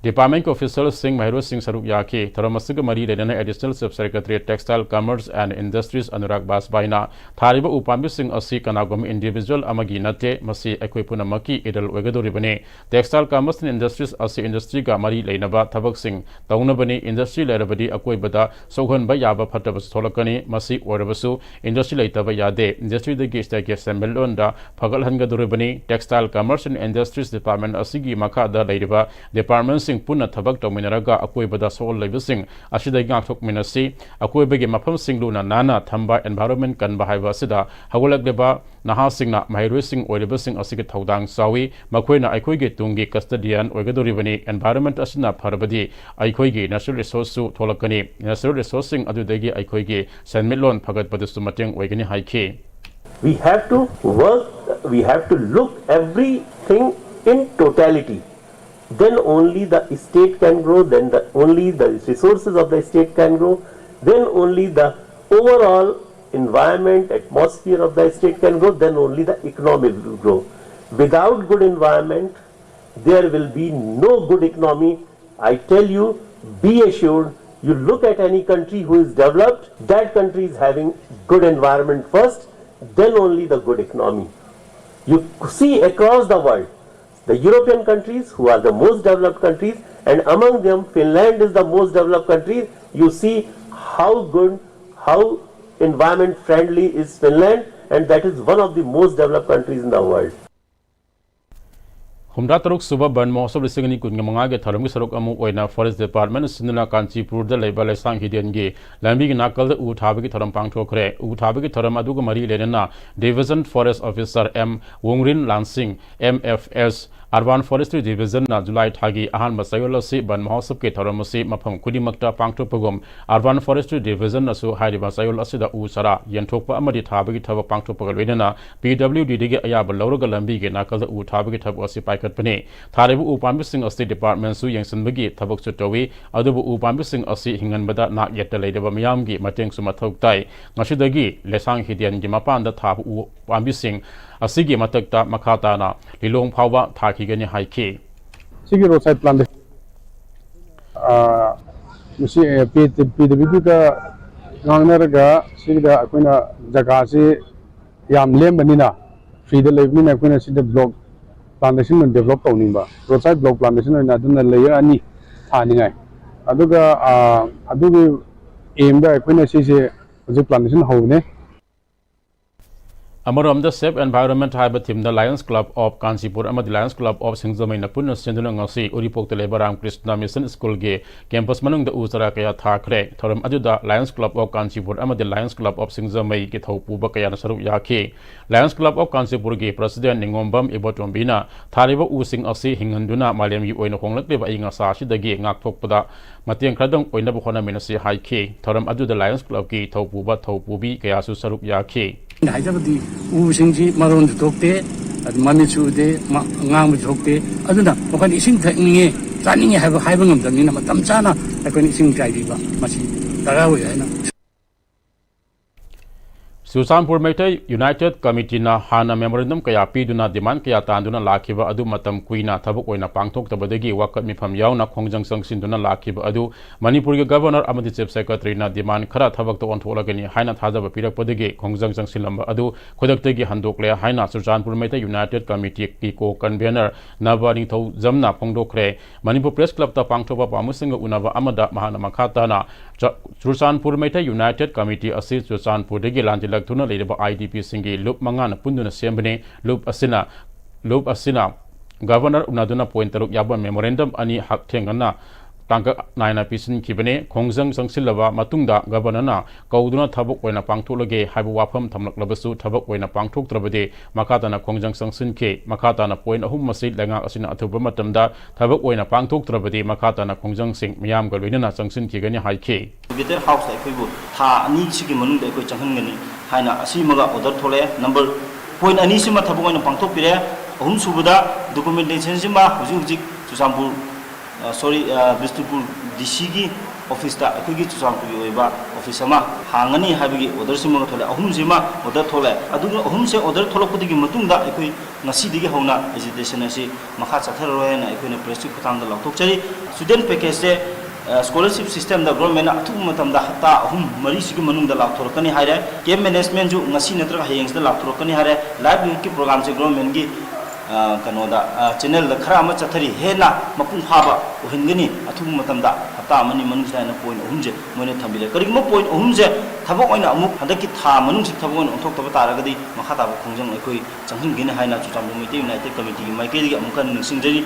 Department officialꯁꯤꯡ, ꯃꯍꯩꯔꯣꯏꯁꯤꯡ ꯁꯔꯨꯛ ꯌꯥꯈꯤ꯫ ꯊꯧꯔꯝ ꯑꯁꯤꯒ ꯃꯔꯤ ꯂꯩꯅꯅ Additional Chief Secretary Textile, Commerce and Industries Anurag ꯕꯥꯖꯄꯥꯏꯅ ꯊꯥꯔꯤꯕ ꯎ ꯄꯥꯝꯕꯤꯁꯤꯡ ꯑꯁꯤ ꯀꯅꯥꯒꯨꯝꯕ individual ꯑꯃꯒꯤ ꯅꯠꯇꯦ, ꯃꯁꯤ ꯑꯩꯈꯣꯏ ꯄꯨꯝꯅꯃꯛꯀꯤ ꯏꯔꯜ ꯑꯣꯏꯒꯗꯧꯔꯤꯕꯅꯤ꯫ Textile, Commerce and Industries ꯑꯁꯤ industryꯒ ꯃꯔꯤ ꯂꯩꯅꯕ ꯊꯕꯛꯁꯤꯡ ꯇꯧꯅꯕꯅꯤ꯫ Industry ꯂꯩꯔꯕꯗꯤ ꯑꯀꯣꯏꯕꯗ ꯁꯣꯛꯍꯟꯕ ꯌꯥꯕ ꯐꯠꯇꯕꯁꯨ ꯊꯣꯛꯂꯛꯀꯅꯤ꯫ ꯃꯁꯤ ꯑꯣꯏꯔꯕꯁꯨ industry ꯂꯩꯇꯕ ꯌꯥꯗꯦ꯫ Industryꯗꯒꯤ stateꯀꯤ ꯁꯦꯟꯃꯤꯠꯂꯣꯟꯗ ꯐꯒꯠꯍꯟꯒꯗꯧꯔꯤꯕꯅꯤ꯫ Textile, Commerce and Industries Department ꯑꯁꯤꯒꯤ ꯃꯈꯥꯗ ꯂꯩꯔꯤꯕ departmentꯁꯤꯡ ꯄꯨꯟꯅ ꯊꯕꯛ ꯇꯧꯃꯤꯟꯅꯔꯒ ꯑꯀꯣꯏꯕꯗ ꯁꯣꯛꯍꯜꯂꯤꯕꯁꯤꯡ ꯑꯁꯤꯗꯒꯤ ꯉꯥꯛꯊꯣꯛꯃꯤꯟꯅꯁꯤ꯫ ꯑꯀꯣꯏꯕꯒꯤ ꯃꯐꯝꯁꯤꯡ ꯂꯨꯅ ꯅꯥꯟꯅ ꯊꯝꯕ, environment ꯀꯟꯕ ꯍꯥꯏꯕ ꯑꯁꯤꯗ ꯍꯧꯒꯠꯂꯛꯂꯤꯕ ꯅꯍꯥꯁꯤꯡꯅ ꯃꯍꯩꯔꯣꯏꯁꯤꯡ ꯑꯣꯏꯔꯤꯕꯁꯤꯡ ꯑꯁꯤꯒꯤ ꯊꯧꯗꯥꯡ ꯆꯥꯎꯏ꯫ ꯃꯈꯣꯏꯅ ꯑꯩꯈꯣꯏꯒꯤ ꯇꯨꯡꯒꯤ custodian ꯑꯣꯏꯒꯗꯧꯔꯤꯕꯅꯤ꯫ Environment ꯑꯁꯤꯅ ꯐꯔꯕꯗꯤ ꯑꯩꯈꯣꯏꯒꯤ natural resourceꯁꯨ ꯊꯣꯛꯂꯛꯀꯅꯤ꯫ Natural resourceꯁꯤꯡ ꯑꯗꯨꯗꯒꯤ ꯑꯩꯈꯣꯏꯒꯤ ꯁꯦꯟꯃꯤꯠꯂꯣꯟ ꯐꯒꯠꯄꯗꯁꯨ ꯃꯇꯦꯡ ꯑꯣꯏꯒꯅꯤ ꯍꯥꯏꯈꯤ꯫ We have to work, we have to look everything in totality. Then only the state can grow, then the, only the resources of the state can grow, then only the overall environment, atmosphere of the state can grow, then only the economy will grow. Without good environment, there will be no good economy. I tell you, be assured, you look at any country who is developed, that country is having good environment first, then only the good economy. You see across the world, the European countries, who are the most developed countries, and among them Finland is the most developed country, you see how good, how environment friendly is Finland, and that is one of the most developed countries in the world. ꯍꯨꯝꯗ꯭ꯔꯥ ꯇꯔꯨꯛ ꯁꯨꯕ ꯕꯟ ꯃꯍꯣꯠꯁꯕ ꯂꯤꯁꯤꯡ ꯑꯅꯤ ꯀꯨꯟꯒ ꯃꯉꯥꯒꯤ ꯊꯧꯔꯝꯒꯤ ꯁꯔꯨꯛ ꯑꯃ ꯑꯣꯏꯅ Forest Department ꯁꯤꯟꯗꯨꯅ ꯀꯥꯟꯆꯤꯄꯨꯔꯗ ꯂꯩꯕ ꯂꯩꯁꯥꯡ ꯍꯤꯗꯦꯟꯒꯤ ꯂꯝꯕꯤꯒꯤ ꯅꯥꯀꯜꯗ ꯎ ꯊꯥꯕꯒꯤ ꯊꯧꯔꯝ ꯄꯥꯡꯊꯣꯛꯈ꯭ꯔꯦ꯫ ꯎ ꯊꯥꯕꯒꯤ ꯊꯧꯔꯝ ꯑꯗꯨꯒ ꯃꯔꯤ ꯂꯩꯅꯅ Division Forest Officer M Wongrin Lansing, M F S, Urban Forestry Divisionꯅ ꯖꯨꯂꯥꯏ ꯊꯥꯒꯤ ꯑꯍꯥꯟꯕ ꯆꯌꯣꯜ ꯑꯁꯤ ꯕꯟ ꯃꯍꯣꯠꯁꯕꯀꯤ ꯊꯧꯔꯝ ꯑꯁꯤ ꯃꯐꯝ ꯈꯨꯗꯤꯡꯃꯛꯇ ꯄꯥꯡꯊꯣꯛꯄꯒꯨꯝ, Urban Forestry Divisionꯅꯁꯨ ꯍꯥꯏꯔꯤꯕ ꯆꯌꯣꯜ ꯑꯁꯤꯗ ꯎ ꯆꯥꯔꯥ ꯌꯦꯟꯊꯣꯛꯄ ꯑꯃꯗꯤ ꯊꯥꯕꯒꯤ ꯊꯕꯛ ꯄꯥꯡꯊꯣꯛꯄꯒ ꯂꯣꯏꯅꯅ P W Dꯗꯒꯤ ꯑꯌꯥꯕ ꯂꯧꯔꯒ ꯂꯝꯕꯤꯒꯤ ꯅꯥꯀꯜꯗ ꯎ ꯊꯥꯕꯒꯤ ꯊꯕꯛ ꯑꯁꯤ ꯄꯥꯏꯈꯠꯄꯅꯤ꯫ ꯊꯥꯔꯤꯕ ꯎ ꯄꯥꯝꯕꯤꯁꯤꯡ ꯑꯁꯤ departmentꯁꯨ ꯌꯦꯡꯁꯤꯟꯕꯒꯤ ꯊꯕꯛꯁꯨ ꯇꯧꯏ, ꯑꯗꯨꯕꯨ ꯎ ꯄꯥꯝꯕꯤꯁꯤꯡ ꯑꯁꯤ ꯍꯤꯡꯍꯟꯕꯗ ꯅꯥꯛ ꯌꯦꯠꯇ ꯂꯩꯔꯕ ꯃꯤꯌꯥꯝꯒꯤ ꯃꯇꯦꯡꯁꯨ ꯃꯊꯧ ꯇꯥꯏ꯫ ꯉꯁꯤꯗꯒꯤ ꯂꯩꯁꯥꯡ ꯍꯤꯗꯦꯟꯒꯤ ꯃꯄꯥꯟꯗ ꯊꯥꯕ ꯎ ꯄꯥꯝꯕꯤꯁꯤꯡ ꯑꯁꯤꯒꯤ ꯃꯊꯛꯇ ꯃꯈꯥ ꯇꯥꯅ ꯂꯤꯂꯣꯡ ꯐꯥꯎꯕ ꯊꯥꯈꯤꯒꯅꯤ ꯍꯥꯏꯈꯤ꯫ ꯁꯤꯒꯤ road side plantation ꯃꯁꯤ ꯄꯤ ꯗꯕ꯭ꯂꯤꯎ ꯗꯤꯒ ꯉꯥꯡꯅꯔꯒ ꯁꯤꯗ ꯑꯩꯈꯣꯏꯅ ꯖꯒꯥꯁꯤ ꯌꯥꯝ ꯂꯦꯝꯕꯅꯤꯅ, ꯐ꯭ꯔꯤꯗ ꯂꯩꯕꯅꯤꯅ ꯑꯩꯈꯣꯏꯅ ꯁꯤꯗ ꯕ꯭ꯂꯣꯛ ꯄ꯭ꯂꯥꯟꯇꯦꯁꯟ ꯑꯣꯏꯅ ꯗꯦꯕꯂꯞ ꯇꯧꯅꯤꯡꯕ, ꯔꯣꯗ ꯁꯥꯏꯠ ꯕ꯭ꯂꯣꯛ ꯄ꯭ꯂꯥꯟꯇꯦꯁꯟ ꯑꯣꯏꯅ ꯑꯗꯨꯅ ꯂꯦꯌꯔ ꯑꯅꯤ ꯊꯥꯅꯤꯡꯉꯥꯏ꯫ ꯑꯗꯨꯒ ꯑꯗꯨꯒꯤ ꯑꯦꯝꯗ ꯑꯩꯈꯣꯏꯅ ꯁꯤꯁꯦ ꯍꯧꯖꯤꯛ ꯄ꯭ꯂꯥꯟꯇꯦꯁꯟ ꯍꯧꯕꯅꯦ꯫ ꯑꯃꯔꯣꯝꯗ Save Environment ꯍꯥꯏꯕ ꯊꯤꯝꯗ Lions Club of Kanchipur ꯑꯃꯗꯤ Lions Club of ꯁꯤꯡꯖꯃꯩꯅ ꯄꯨꯟꯅ ꯁꯤꯟꯗꯨꯅ ꯉꯁꯤ ꯎꯔꯤꯄꯣꯛꯇ ꯂꯩꯕ ꯔꯥꯃꯀ꯭ꯔꯤꯁꯅ ꯃꯤꯁꯟ ꯁ꯭ꯀꯨꯜꯒꯤ ꯀꯦꯝꯄꯁ ꯃꯅꯨꯡꯗ ꯎ ꯆꯥꯔꯥ ꯀꯌꯥ ꯊꯥꯈ꯭ꯔꯦ꯫ ꯊꯧꯔꯝ ꯑꯗꯨꯗ Lions Club of Kanchipur ꯑꯃꯗꯤ Lions Club of ꯁꯤꯡꯖꯃꯩꯒꯤ ꯊꯧ ꯄꯨꯕ ꯀꯌꯥꯅ ꯁꯔꯨꯛ ꯌꯥꯈꯤ꯫ Lions Club of Kanchipurꯒꯤ President ꯅꯤꯉꯣꯝꯕꯝ ꯏꯕꯣꯇꯣꯝꯕꯤꯅ ꯊꯥꯔꯤꯕ ꯎꯁꯤꯡ ꯑꯁꯤ ꯍꯤꯡꯍꯟꯗꯨꯅ ꯃꯥꯂꯦꯝꯒꯤ ꯑꯣꯏꯅ ꯍꯣꯡꯂꯛꯂꯤꯕ ꯑꯏꯪ ꯑꯁꯥ ꯑꯁꯤꯗꯒꯤ ꯉꯥꯛꯊꯣꯛꯄꯗ ꯃꯇꯦꯡ ꯈꯔꯗꯪ ꯑꯣꯏꯅꯕ ꯍꯣꯠꯅꯃꯤꯟꯅꯁꯤ ꯍꯥꯏꯈꯤ꯫ ꯊꯧꯔꯝ ꯑꯗꯨꯗ Lions Clubꯀꯤ ꯊꯧꯄꯨꯕ ꯊꯧꯄꯨꯕꯤ ꯀꯌꯥꯁꯨ ꯁꯔꯨꯛ ꯌꯥꯈꯤ꯫ ꯑꯩꯅ ꯍꯥꯏꯖꯕꯗꯤ ꯎꯁꯤꯡꯁꯤ ꯃꯔꯣꯟꯁꯨ ꯊꯣꯛꯇꯦ, ꯑꯗꯨ ꯃꯃꯤꯠꯁꯨ ꯎꯗꯦ, ꯃ-, ꯉꯥꯡꯕꯁꯨ ꯊꯣꯛꯇꯦ꯫ ꯑꯗꯨꯅ ꯃꯈꯣꯏꯅ ꯏꯁꯤꯡ ꯊꯛꯅꯤꯡꯉꯦ, ꯆꯥꯅꯤꯡꯉꯦ ꯍꯥꯏꯕ ꯍꯥꯏꯕ ꯉꯝꯗꯕꯅꯤꯅ ꯃꯇꯝ ꯆꯥꯅ ꯑꯩꯈꯣꯏꯅ ꯏꯁꯤꯡ ꯆꯥꯏꯕꯤꯕ ꯃꯁꯤ ꯗꯔꯀꯥꯔ ꯑꯣꯏ ꯍꯥꯏꯅ ꯆꯨꯔꯆꯥꯟꯄꯨꯔ ꯃꯩꯇꯩ ꯌꯨꯅꯥꯏꯇꯦꯠ ꯀꯃꯤꯇꯤꯅ ꯍꯥꯟꯅ memorandum ꯀꯌꯥ ꯄꯤꯗꯨꯅ demand ꯀꯌꯥ ꯇꯥꯟꯗꯨꯅ ꯂꯥꯛꯈꯤꯕ ꯑꯗꯨ ꯃꯇꯝ ꯀꯨꯏꯅ ꯊꯕꯛ ꯑꯣꯏꯅ ꯄꯥꯡꯊꯣꯛꯇꯕꯗꯒꯤ ꯋꯥꯀꯠ ꯃꯤꯐꯝ ꯌꯥꯎꯅ ꯈꯣꯡꯖꯪ ꯆꯪꯁꯤꯟꯗꯨꯅ ꯂꯥꯛꯈꯤꯕ ꯑꯗꯨ ꯃꯅꯤꯄꯨꯔꯒꯤ Governor ꯑꯃꯗꯤ Chief Secretaryꯅ demand ꯈꯔ ꯊꯕꯛꯇ ꯑꯣꯟꯊꯣꯛꯂꯒꯅꯤ ꯍꯥꯏꯅ ꯊꯥꯖꯕ ꯄꯤꯔꯛꯄꯗꯒꯤ ꯈꯣꯡꯖꯪ ꯆꯪꯁꯤꯜꯂꯝꯕ ꯑꯗꯨ ꯈꯨꯗꯛꯇꯒꯤ ꯍꯟꯗꯣꯛꯂꯦ ꯍꯥꯏꯅ ꯆꯨꯔꯆꯥꯟꯄꯨꯔ ꯃꯩꯇꯩ ꯌꯨꯅꯥꯏꯇꯦꯠ ꯀꯃꯤꯇꯤꯒꯤ co-convener ꯅꯕ ꯅꯤꯡꯊꯧꯖꯝꯅ ꯐꯣꯡꯗꯣꯛꯈ꯭ꯔꯦ꯫ ꯃꯅꯤꯄꯨꯔ Press Clubꯇ ꯄꯥꯡꯊꯣꯛꯄ ꯄꯥꯎꯃꯤꯁꯤꯡꯒ ꯎꯅꯕ ꯑꯃꯗ ꯃꯍꯥꯛꯅ ꯃꯈꯥ ꯇꯥꯅ ꯆ-, ꯆꯨꯔꯆꯥꯟꯄꯨꯔ ꯃꯩꯇꯩ ꯌꯨꯅꯥꯏꯇꯦꯠ ꯀꯃꯤꯇꯤ ꯑꯁꯤ ꯆꯨꯔꯆꯥꯟꯄꯨꯔꯗꯒꯤ ꯂꯥꯟꯖꯦꯜꯂꯛꯇꯨꯅ ꯂꯩꯔꯤꯕ IDPꯁꯤꯡꯒꯤ ꯂꯨꯞ ꯃꯉꯥꯅ ꯄꯨꯟꯗꯨꯅ ꯁꯦꯝꯕꯅꯤ꯫ ꯂꯨꯞ ꯑꯁꯤꯅ, ꯂꯨꯞ ꯑꯁꯤꯅ Governor ꯎꯅꯗꯨꯅ point ꯇꯔꯨꯛ ꯌꯥꯎꯕ memorandum ꯑꯅꯤ ꯍꯛꯊꯦꯡꯅꯅ ꯇꯥꯡꯀꯛ ꯅꯥꯏꯅ ꯄꯤꯁꯤꯟꯈꯤꯕꯅꯤ꯫ ꯈꯣꯡꯖꯪ ꯆꯪꯁꯤꯜꯂꯕ ꯃꯇꯨꯡꯗ Governorꯅ ꯀꯧꯗꯨꯅ ꯊꯕꯛ ꯑꯣꯏꯅ ꯄꯥꯡꯊꯣꯛꯂꯒꯦ ꯍꯥꯏꯕ ꯋꯥꯐꯝ ꯊꯝꯂꯛꯂꯕꯁꯨ ꯊꯕꯛ ꯑꯣꯏꯅ ꯄꯥꯡꯊꯣꯛꯇ꯭ꯔꯕꯗꯤ ꯃꯈꯥ ꯇꯥꯅ ꯈꯣꯡꯖꯪ ꯆꯪꯁꯤꯟꯈꯤ꯫ ꯃꯈꯥ ꯇꯥꯅ point ꯑꯍꯨꯝ ꯑꯁꯤ ꯂꯩꯉꯥꯛ ꯑꯁꯤꯅ ꯑꯊꯨꯕ ꯃꯇꯝꯗ ꯊꯕꯛ ꯑꯣꯏꯅ ꯄꯥꯡꯊꯣꯛꯇ꯭ꯔꯕꯗꯤ ꯃꯈꯥ ꯇꯥꯅ ꯈꯣꯡꯖꯪꯁꯤꯡ ꯃꯤꯌꯥꯝꯒ ꯂꯣꯏꯅꯅ ꯆꯪꯁꯤꯟꯈꯤꯒꯅꯤ ꯍꯥꯏꯈꯤ꯫ Delegated Houseꯇ ꯑꯩꯈꯣꯏꯕꯨ ꯊꯥ ꯑꯅꯤꯁꯤꯒꯤ ꯃꯅꯨꯡꯗ ꯑꯩꯈꯣꯏ ꯆꯪꯍꯟꯒꯅꯤ ꯍꯥꯏꯅ ꯑꯁꯤꯃꯒ order ꯊꯣꯛꯂꯛꯑꯦ꯫ Number, point ꯑꯅꯤꯁꯤꯃ ꯊꯕꯛ ꯑꯣꯏꯅ ꯄꯥꯡꯊꯣꯛꯄꯤꯔꯦ꯫ ꯑꯍꯨꯝꯁꯨꯕꯗ documentationꯁꯤꯃ ꯍꯧꯖꯤꯛ ꯍꯧꯖꯤꯛ ꯆꯨꯔꯆꯥꯟꯄꯨꯔ, ꯑ, sorry, ꯑ, ꯕꯤꯁꯅꯨꯄꯨꯔ DCꯒꯤ officeꯇ ꯑꯩꯈꯣꯏꯒꯤ ꯆꯨꯔꯆꯥꯟꯄꯨꯔꯒꯤ ꯑꯣꯏꯕ office ꯑꯃ ꯍꯥꯡꯒꯅꯤ ꯍꯥꯏꯕꯒꯤ orderꯁꯤꯃꯒ ꯊꯣꯛꯂꯛꯑꯦ꯫ ꯑꯍꯨꯝꯁꯤꯃ order ꯊꯣꯛꯂꯛꯑꯦ꯫ ꯑꯗꯨꯒ ꯑꯍꯨꯝꯁꯦ order ꯊꯣꯛꯂꯛꯄꯗꯒꯤ ꯃꯇꯨꯡꯗ ꯑꯩꯈꯣꯏ ꯉꯁꯤꯗꯒꯤ ꯍꯧꯅ agitation ꯑꯁꯤ ꯃꯈꯥ ꯆꯠꯊꯔꯔꯣꯏ ꯍꯥꯏꯅ ꯑꯩꯈꯣꯏꯅ pressꯀꯤ ꯈꯨꯠꯊꯥꯡꯗ ꯂꯥꯎꯊꯣꯛꯆꯔꯤ꯫ Student packageꯁꯦ ꯁ꯭ꯀꯣꯂꯔꯁꯤꯞ ꯁꯤꯁꯇꯦꯝꯗ ꯒꯣꯔꯃꯦꯟꯅ ꯑꯊꯨꯕ ꯃꯇꯝꯗ ꯍꯞꯇꯥ ꯑꯍꯨꯝ ꯃꯔꯤꯁꯤꯒꯤ ꯃꯅꯨꯡꯗ ꯂꯥꯎꯊꯣꯔꯛꯀꯅꯤ ꯍꯥꯏꯔꯦ꯫ ꯀꯦꯝꯞ ꯃꯦꯅꯦꯖꯃꯦꯟꯁꯨ ꯉꯁꯤ ꯅꯠꯇ꯭ꯔꯒ ꯍꯌꯦꯡꯁꯤꯗ ꯂꯥꯎꯊꯣꯔꯛꯀꯅꯤ ꯍꯥꯏꯔꯦ꯫ ꯂꯥꯏꯚꯂꯤꯍꯨꯗꯀꯤ ꯄ꯭ꯔꯣꯒ꯭ꯔꯥꯝꯁꯦ ꯒꯣꯔꯃꯦꯟꯒꯤ ꯀꯩꯅꯣꯗ ꯆꯦꯅꯦꯜꯗ ꯈꯔ ꯑꯃ ꯆꯠꯊꯔꯤ꯫ ꯍꯦꯟꯅ ꯃꯄꯨꯡ ꯐꯥꯕ ꯑꯣꯏꯍꯟꯒꯅꯤ ꯑꯊꯨꯕ ꯃꯇꯝꯗ, ꯍꯞꯇꯥ ꯑꯃꯅꯤ ꯃꯅꯨꯡꯁꯤꯗ ꯍꯥꯏꯅ ꯄꯣꯏꯟ ꯑꯍꯨꯝꯁꯦ ꯃꯣꯏꯅ ꯊꯝꯕꯤꯔꯦ꯫ ꯀꯔꯤꯒꯨꯝꯕ ꯄꯣꯏꯟ ꯑꯍꯨꯝꯁꯦ ꯊꯕꯛ ꯑꯣꯏꯅ ꯑꯃꯨꯛ ꯍꯟꯗꯛꯀꯤ ꯊꯥ ꯃꯅꯨꯡꯁꯤ ꯊꯕꯛ ꯑꯣꯏꯅ ꯑꯣꯟꯊꯣꯛꯇꯕ ꯇꯥꯔꯒꯗꯤ ꯃꯈꯥ ꯇꯥꯕ ꯈꯣꯡꯖꯪ ꯑꯩꯈꯣꯏ ꯆꯪꯍꯟꯒꯅꯤ ꯍꯥꯏꯅ ꯆꯨꯔꯆꯥꯟꯄꯨꯔ ꯃꯩꯇꯩ ꯌꯨꯅꯥꯏꯇꯦꯗ ꯀꯃꯤꯇꯤꯒꯤ ꯃꯥꯏꯀꯩꯗꯒꯤ ꯑꯃꯨꯛꯀ ꯍꯟꯅ ꯅꯤꯡꯁꯤꯡꯖꯔꯤ꯫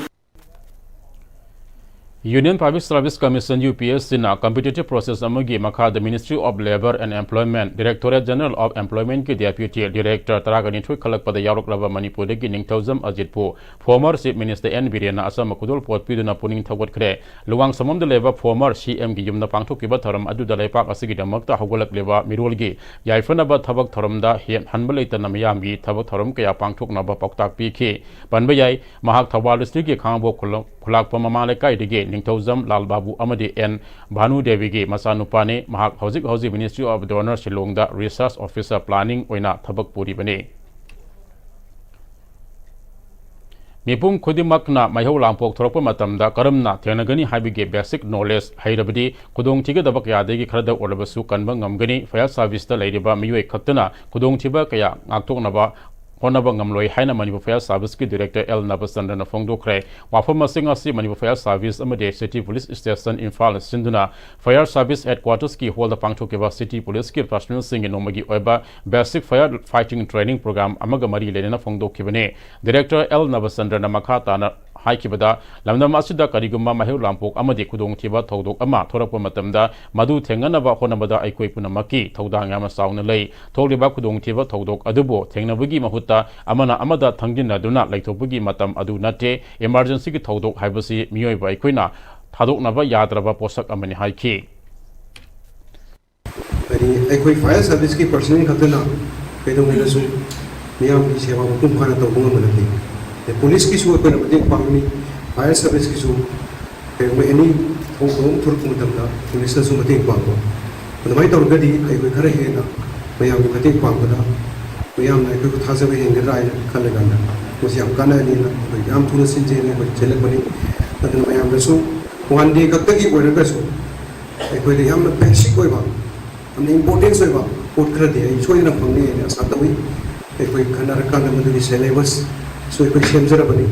Union Public Service Commission, U P S C ꯅ competitive process ꯑꯃꯒꯤ ꯃꯈꯥꯗ Ministry of Labour and Employment, Directorate General of Employment ꯀꯤ Deputy Director ꯇꯔꯥꯒ ꯅꯤꯊꯣꯏ ꯈꯜꯂꯛꯄꯗ ꯌꯥꯎꯔꯛꯂꯕ ꯃꯅꯤꯄꯨꯔꯗꯒꯤ ꯅꯤꯡꯊꯧꯖꯝ ꯑꯖꯤꯠꯄꯨ former Chief Minister N ꯕꯤꯔꯦꯟꯅ ꯑꯆꯝꯕ ꯈꯨꯗꯣꯜꯄꯣꯠ ꯄꯤꯗꯨꯅ ꯄꯨꯛꯅꯤꯡ ꯊꯧꯒꯠꯈ꯭ꯔꯦ꯫ ꯂꯨꯋꯥꯡꯁꯝꯕꯝꯗ ꯂꯩꯕ former C M ꯒꯤ ꯌꯨꯝꯗ ꯄꯥꯡꯊꯣꯛꯈꯤꯕ ꯊꯧꯔꯝ ꯑꯗꯨꯗ ꯂꯩꯄꯥꯛ ꯑꯁꯤꯒꯤꯗꯃꯛꯇ ꯍꯧꯒꯠꯂꯛꯂꯤꯕ ꯃꯤꯔꯣꯜꯒꯤ ꯌꯥꯏꯐꯅꯕ ꯊꯕꯛ ꯊꯧꯔꯝꯗ ꯍꯦ-, ꯍꯟꯕ ꯂꯩꯇꯅ ꯃꯤꯌꯥꯝꯒꯤ ꯊꯕꯛ ꯊꯧꯔꯝ ꯀꯌꯥ ꯄꯥꯡꯊꯣꯛꯅꯕ ꯄꯥꯎꯇꯥꯛ ꯄꯤꯈꯤ꯫ ꯄꯟꯕ ꯌꯥꯏ, ꯃꯍꯥꯛ ꯊꯧꯕꯥꯜ district ꯀꯤ ꯈꯥꯉꯕꯣꯛ ꯈꯨꯂ-, ꯈꯨꯂꯥꯛꯄꯝ ꯃꯃꯥ ꯂꯩꯀꯥꯏꯗꯒꯤ ꯅꯤꯡꯊꯧꯖꯝ ꯂꯥꯜ ꯕꯥꯕꯨ ꯑꯃꯗꯤ N ꯚꯥꯅꯨ ꯗꯦꯕꯤꯒꯤ ꯃꯆꯥꯅꯨꯄꯥꯅꯤ꯫ ꯃꯍꯥꯛ ꯍꯧꯖꯤꯛ ꯍꯧꯖꯤꯛ Ministry of DoNER ꯁꯤꯂꯣꯡꯗ Research Officer Planning ꯑꯣꯏꯅ ꯊꯕꯛ ꯄꯨꯔꯤꯕꯅꯤ꯫ ꯃꯤꯄꯨꯝ ꯈꯨꯗꯤꯡꯃꯛꯅ ꯃꯩꯍꯧ ꯂꯥꯡꯄꯣꯛ ꯊꯣꯔꯛꯄ ꯃꯇꯝꯗ ꯀꯔꯝꯅ ꯊꯦꯡꯅꯒꯅꯤ ꯍꯥꯏꯕꯒꯤ basic knowledge ꯍꯩꯔꯕꯗꯤ ꯈꯨꯗꯣꯡꯊꯤꯒꯗꯕ ꯀꯌꯥꯗꯒꯤ ꯈꯔꯗ ꯑꯣꯏꯔꯕꯁꯨ ꯀꯟꯕ ꯉꯝꯒꯅꯤ꯫ Fire service ꯇ ꯂꯩꯔꯤꯕ ꯃꯤꯑꯣꯏ ꯈꯛꯇꯅ ꯈꯨꯗꯣꯡꯊꯤꯕ ꯀꯌꯥ ꯉꯥꯛꯊꯣꯛꯅꯕ ꯍꯣꯠꯅꯕ ꯉꯝꯂꯣꯏ ꯍꯥꯏꯅ ꯃꯅꯤꯄꯨꯔ Fire Service ꯀꯤ Director L ꯅꯕꯆꯟꯗ꯭ꯔꯅ ꯐꯣꯡꯗꯣꯛꯈ꯭ꯔꯦ꯫ ꯋꯥꯐꯝ ꯑꯁꯤꯡ ꯑꯁꯤ ꯃꯅꯤꯄꯨꯔ Fire Service ꯑꯃꯗꯤ City Police Station ꯏꯝꯐꯥꯜꯅ ꯁꯤꯟꯗꯨꯅ Fire Service Headquarters ꯀꯤ hall ꯗ ꯄꯥꯡꯊꯣꯛꯈꯤꯕ City Police ꯀꯤ personnel ꯁꯤꯡꯒꯤ ꯅꯣꯡꯃꯒꯤ ꯑꯣꯏꯕ Basic Fire Fighting Training Program ꯑꯃꯒ ꯃꯔꯤ ꯂꯩꯅꯅ ꯐꯣꯡꯗꯣꯛꯈꯤꯕꯅꯤ꯫ Director L ꯅꯕꯆꯟꯗ꯭ꯔꯅ ꯃꯈꯥ ꯇꯥꯅ ꯍꯥꯏꯈꯤꯕꯗ, ꯂꯝꯗꯝ ꯑꯁꯤꯗ ꯀꯔꯤꯒꯨꯝꯕ ꯃꯩꯍꯧ ꯂꯥꯡꯄꯣꯛ ꯑꯃꯗꯤ ꯈꯨꯗꯣꯡꯊꯤꯕ ꯊꯧꯗꯣꯛ ꯑꯃ ꯊꯣꯔꯛꯄ ꯃꯇꯝꯗ ꯃꯗꯨ ꯊꯦꯡꯅꯅꯕ ꯍꯣꯠꯅꯕꯗ ꯑꯩꯈꯣꯏ ꯄꯨꯝꯅꯃꯛꯀꯤ ꯊꯧꯗꯥꯡ ꯌꯥꯝꯅ ꯆꯥꯎꯅ ꯂꯩ꯫ ꯊꯣꯛꯂꯤꯕ ꯈꯨꯗꯣꯡꯊꯤꯕ ꯊꯧꯗꯣꯛ ꯑꯗꯨꯕꯨ ꯊꯦꯡꯅꯕꯒꯤ ꯃꯍꯨꯠꯇ ꯑꯃꯅ ꯑꯃꯗ ꯊꯪꯖꯤꯟꯅꯗꯨꯅ ꯂꯩꯊꯣꯛꯄꯒꯤ ꯃꯇꯝ ꯑꯗꯨ ꯅꯠꯇꯦ꯫ Emergency ꯒꯤ ꯊꯧꯗꯣꯛ ꯍꯥꯏꯕꯁꯤ ꯃꯤꯑꯣꯏꯕ ꯑꯩꯈꯣꯏꯅ ꯊꯥꯗꯣꯛꯅꯕ ꯌꯥꯗ꯭ꯔꯕ ꯄꯣꯠꯁꯛ ꯑꯃꯅꯤ ꯍꯥꯏꯈꯤ꯫ ꯍꯥꯏꯗꯤ ꯑꯩꯈꯣꯏ Fire Service ꯀꯤ personnel ꯈꯛꯇꯅ ꯀꯩꯗꯧꯉꯩꯗꯁꯨ ꯃꯤꯌꯥꯝꯒꯤ ꯁꯦꯕꯥ ꯃꯄꯨꯡ ꯐꯥꯅ ꯇꯧꯕ ꯉꯝꯕ ꯅꯠꯇꯦ꯫ ꯑꯗꯩ Police ꯀꯤꯁꯨ ꯑꯩꯈꯣꯏꯅ ꯃꯇꯦꯡ ꯄꯥꯡꯒꯅꯤ, Fire Service ꯀꯤꯁꯨ ꯀꯩꯒꯨꯝꯕ any ꯊꯧꯗꯣꯛ ꯑꯃ ꯊꯣꯛꯂꯛꯄ ꯃꯇꯝꯗ Police ꯅꯁꯨ ꯃꯇꯦꯡ ꯄꯥꯡꯕ꯫ ꯑꯗꯨꯃꯥꯏꯅ ꯇꯧꯔꯒꯗꯤ ꯑꯩꯈꯣꯏ ꯈꯔ ꯍꯦꯟꯅ ꯃꯌꯥꯝꯒꯤ ꯃꯇꯦꯡ ꯄꯥꯡꯕꯗ ꯃꯌꯥꯝꯅ ꯑꯩꯈꯣꯏꯕꯨ ꯊꯥꯖꯕ ꯍꯦꯟꯒꯗ꯭ꯔꯥ ꯍꯥꯏꯅ ꯈꯜꯂꯀꯥꯟꯗ ꯃꯁꯤ ꯌꯥꯝ ꯀꯥꯟꯅꯔꯅꯤꯅ ꯑꯩꯈꯣꯏ ꯌꯥꯝ ꯊꯨꯅ ꯁꯤꯟꯖꯦꯅ ꯑꯩꯈꯣꯏ ꯆꯦꯜꯂꯛꯄꯅꯤ꯫ ꯑꯗꯨꯅ ꯃꯌꯥꯝꯅꯁꯨ ꯋꯥꯟ ꯗꯦ ꯈꯛꯇꯒꯤ ꯑꯣꯏꯔꯒꯁꯨ ꯑꯩꯈꯣꯏꯗ ꯌꯥꯝꯅ ꯕꯦꯁꯤꯛ ꯑꯣꯏꯕ, ꯌꯥꯝꯅ ꯏꯝꯄꯣꯔꯇꯦꯟꯁ ꯑꯣꯏꯕ ꯄꯣꯠ ꯈꯔꯗꯤ ꯑꯩ ꯁꯣꯏꯗꯅ ꯐꯪꯅꯤ ꯍꯥꯏꯅ ꯑꯥꯁꯥ ꯇꯧꯏ꯫ ꯑꯩꯈꯣꯏ ꯈꯟꯅꯔꯀꯥꯟꯗ ꯃꯗꯨꯒꯤ ꯁꯦꯂꯦꯕꯁꯁꯨ ꯑꯩꯈꯣꯏ ꯁꯦꯝꯖꯔꯕꯅꯤ꯫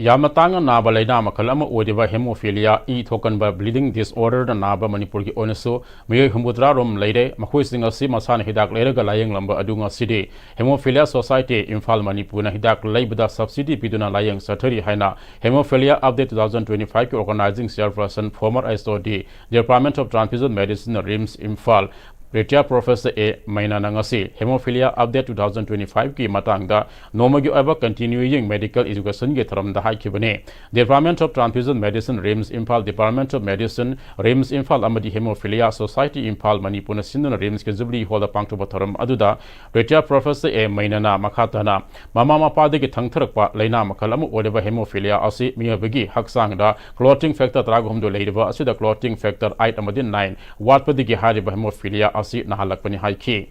ꯌꯥꯝꯅ ꯇꯥꯡꯅ ꯅꯥꯕ ꯂꯥꯏꯅꯥ ꯃꯈꯜ ꯑꯃ ꯑꯣꯏꯔꯤꯕ ꯍꯦꯃꯣꯐꯤꯂꯤꯌꯥ ꯏ ꯊꯣꯛꯀꯟꯕ ꯕ꯭ꯂꯤꯗꯤꯡ ꯗꯤꯁꯑꯣꯔꯗꯔꯅ ꯅꯥꯕ ꯃꯅꯤꯄꯨꯔꯒꯤ ꯑꯣꯏꯅꯁꯨ ꯃꯤꯑꯣꯏ ꯍꯨꯝꯐꯨꯇꯔꯥ ꯔꯣꯝ ꯂꯩꯔꯦ꯫ ꯃꯈꯣꯏꯁꯤꯡ ꯑꯁꯤ ꯃꯁꯥꯅ ꯍꯤꯗꯥꯛ ꯂꯩꯔꯒ ꯂꯥꯏꯌꯦꯡꯂꯝꯕ ꯑꯗꯨ ꯉꯁꯤꯗꯤ ꯍꯦꯃꯣꯐꯤꯂꯤꯌꯥ ꯁꯣꯁꯥꯏꯇꯤ ꯏꯝꯐꯥꯜ ꯃꯅꯤꯄꯨꯔꯅ ꯍꯤꯗꯥꯛ ꯂꯩꯕꯗ ꯁꯕꯁꯤꯗꯤ ꯄꯤꯗꯨꯅ ꯂꯥꯏꯌꯦꯡ ꯆꯠꯊꯔꯤ ꯍꯥꯏꯅ hemophilia update two thousand twenty ꯐꯥꯏꯚꯀꯤ organizing chairperson, former H O D, department of transfusion medicine, RIMS Imphal, retired professor A ꯃꯩꯅꯥꯅ ꯉꯁꯤ hemophilia update two thousand twenty ꯐꯥꯏꯚꯀꯤ ꯃꯇꯥꯡꯗ ꯅꯣꯡꯃꯒꯤ ꯑꯣꯏꯕ ꯀꯟꯇꯤꯅ꯭ꯌꯨꯌꯤꯡ ꯃꯦꯗꯤꯀꯦꯜ ꯏꯖꯨꯀꯦꯁꯟꯒꯤ ꯊꯧꯔꯝꯗ ꯍꯥꯏꯈꯤꯕꯅꯤ꯫ Department of transfusion medicine, RIMS Imphal, department of medicine, RIMS Imphal ꯑꯃꯗꯤ ꯍꯦꯃꯣꯐꯤꯂꯤꯌꯥ ꯁꯣꯁꯥꯏꯇꯤ ꯏꯝꯐꯥꯜ ꯃꯅꯤꯄꯨꯔꯅ ꯁꯤꯟꯗꯨꯅ ꯔꯤꯝꯁꯀꯤ ꯖꯨꯕꯤꯂꯤ ꯍꯣꯜꯗ ꯄꯥꯡꯊꯣꯛꯄ ꯊꯧꯔꯝ ꯑꯗꯨꯗ ꯔꯤꯇꯥꯌꯔ ꯄ꯭ꯔꯣꯐꯦꯁꯔ ꯑꯦ ꯃꯩꯅꯥꯅ ꯃꯈꯥ ꯇꯥꯅ ꯃꯃꯥ ꯃꯄꯥꯗꯒꯤ ꯊꯪꯊꯔꯛꯄ ꯂꯥꯏꯅꯥ ꯃꯈꯜ ꯑꯃ ꯑꯣꯏꯔꯤꯕ ꯍꯦꯃꯣꯐꯤꯂꯤꯌꯥ ꯑꯁꯤ ꯃꯤꯑꯣꯏꯕꯒꯤ ꯍꯛꯆꯥꯡꯗ ꯀ꯭ꯂꯣꯇꯤꯡ ꯐꯦꯛꯇꯔ ꯇꯔꯥꯒ ꯍꯨꯝꯗꯣꯏ ꯂꯩꯔꯤꯕ ꯑꯁꯤꯗ ꯀ꯭ꯂꯣꯇꯤꯡ ꯐꯦꯛꯇꯔ ꯑꯩꯠ ꯑꯃꯗꯤ ꯅꯥꯏꯟ ꯋꯥꯠꯄꯗꯒꯤ ꯍꯥꯏꯔꯤꯕ ꯍꯦꯃꯣꯐꯤꯂꯤꯌꯥ ꯑꯁꯤ ꯅꯥꯍꯜꯂꯛꯄꯅꯤ ꯍꯥꯏꯈꯤ꯫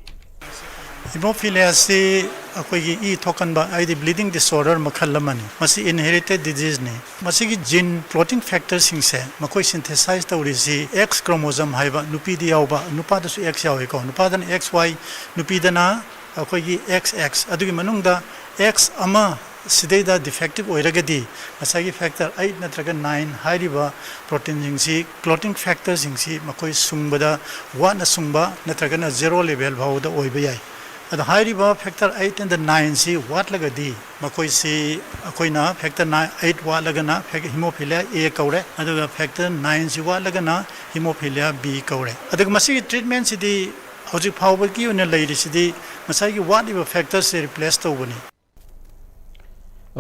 ꯍꯤꯃꯣꯐꯤꯂꯤꯌꯥ ꯑꯁꯤ ꯑꯩꯈꯣꯏꯒꯤ ꯏ ꯊꯣꯛꯀꯟꯕ ꯍꯥꯏꯗꯤ ꯕ꯭ꯂꯤꯗꯤꯡ ꯗꯤꯁꯑꯣꯔꯗꯔ ꯃꯈꯜ ꯑꯃꯅꯤ꯫ ꯃꯁꯤ ꯏꯟꯍꯦꯔꯤꯇꯦꯠ ꯗꯤꯖꯤꯖꯅꯤ꯫ ꯃꯁꯤꯒꯤ ꯖꯤꯟ ꯀ꯭ꯂꯣꯇꯤꯡ ꯐꯦꯛꯇꯔꯁꯤꯡꯁꯦ ꯃꯈꯣꯏ ꯁꯤꯟꯊꯦꯁꯥꯏꯖ ꯇꯧꯔꯤꯁꯤ ꯑꯦꯛꯁ ꯀ꯭ꯔꯣꯃꯣꯖꯝ ꯍꯥꯏꯕ ꯅꯨꯄꯤꯗ ꯌꯥꯎꯕ, ꯅꯨꯄꯥꯗꯁꯨ ꯑꯦꯛꯁ ꯌꯥꯎꯏꯀꯣ, ꯅꯨꯄꯥꯗꯅ ꯑꯦꯛꯁ ꯋꯥꯏ, ꯅꯨꯄꯤꯗꯅ ꯑꯩꯈꯣꯏꯒꯤ ꯑꯦꯛꯁ ꯑꯦꯛꯁ꯫ ꯑꯗꯨꯒꯤ ꯃꯅꯨꯡꯗ ꯑꯦꯛꯁ ꯑꯃ ꯁꯤꯗꯩꯗ ꯗꯤꯐꯦꯛꯇꯤꯞ ꯑꯣꯏꯔꯒꯗꯤ ꯉꯁꯥꯏꯒꯤ ꯐꯦꯛꯇꯔ ꯑꯩꯠ ꯅꯠꯇ꯭ꯔꯒ ꯅꯥꯏꯟ ꯍꯥꯏꯔꯤꯕ ꯄ꯭ꯔꯣꯇꯤꯟꯁꯤꯡꯁꯤ, ꯀ꯭ꯂꯣꯇꯤꯡ ꯐꯦꯛꯇꯔꯁꯤꯡꯁꯤ ꯃꯈꯣꯏ ꯁꯨꯡꯕꯗ ꯋꯥꯠꯅ ꯁꯨꯡꯕ ꯅꯠꯇ꯭ꯔꯒꯅ ꯖꯦꯔꯣ ꯂꯦꯚꯦꯜ ꯐꯥꯎꯕꯗ ꯑꯣꯏꯕ ꯌꯥꯏ꯫ ꯑꯗꯣ ꯍꯥꯏꯔꯤꯕ ꯐꯦꯛꯇꯔ ꯑꯩꯠ ꯑꯦꯟ ꯗ ꯅꯥꯏꯟꯁꯤ ꯋꯥꯠꯂꯒꯗꯤ ꯃꯈꯣꯏꯁꯤ ꯑꯩꯈꯣꯏꯅ ꯐꯦꯛꯇꯔ ꯅꯥꯏꯟ ꯑꯩꯠ ꯋꯥꯠꯂꯒꯅ ꯍꯤꯃꯣꯐꯤꯂꯤꯌꯥ ꯑꯦ ꯀꯧꯔꯦ, ꯑꯗꯨꯒ ꯐꯦꯛꯇꯔ ꯅꯥꯏꯟꯁꯤ ꯋꯥꯠꯂꯒꯅ ꯍꯤꯃꯣꯐꯤꯂꯤꯌꯥ ꯕꯤ ꯀꯧꯔꯦ꯫ ꯑꯗꯨꯒ ꯃꯁꯤꯒꯤ ꯇ꯭ꯔꯤꯠꯃꯦꯟꯁꯤꯗꯤ ꯍꯧꯖꯤꯛ ꯐꯥꯎꯕꯒꯤ ꯑꯣꯏꯅ ꯂꯩꯔꯤꯁꯤꯗꯤ ꯉꯁꯥꯏꯒꯤ ꯋꯥꯠꯂꯤꯕ ꯐꯦꯛꯇꯔꯁꯦ ꯔꯤꯄ꯭ꯂꯦꯁ ꯇꯧꯕꯅꯤ꯫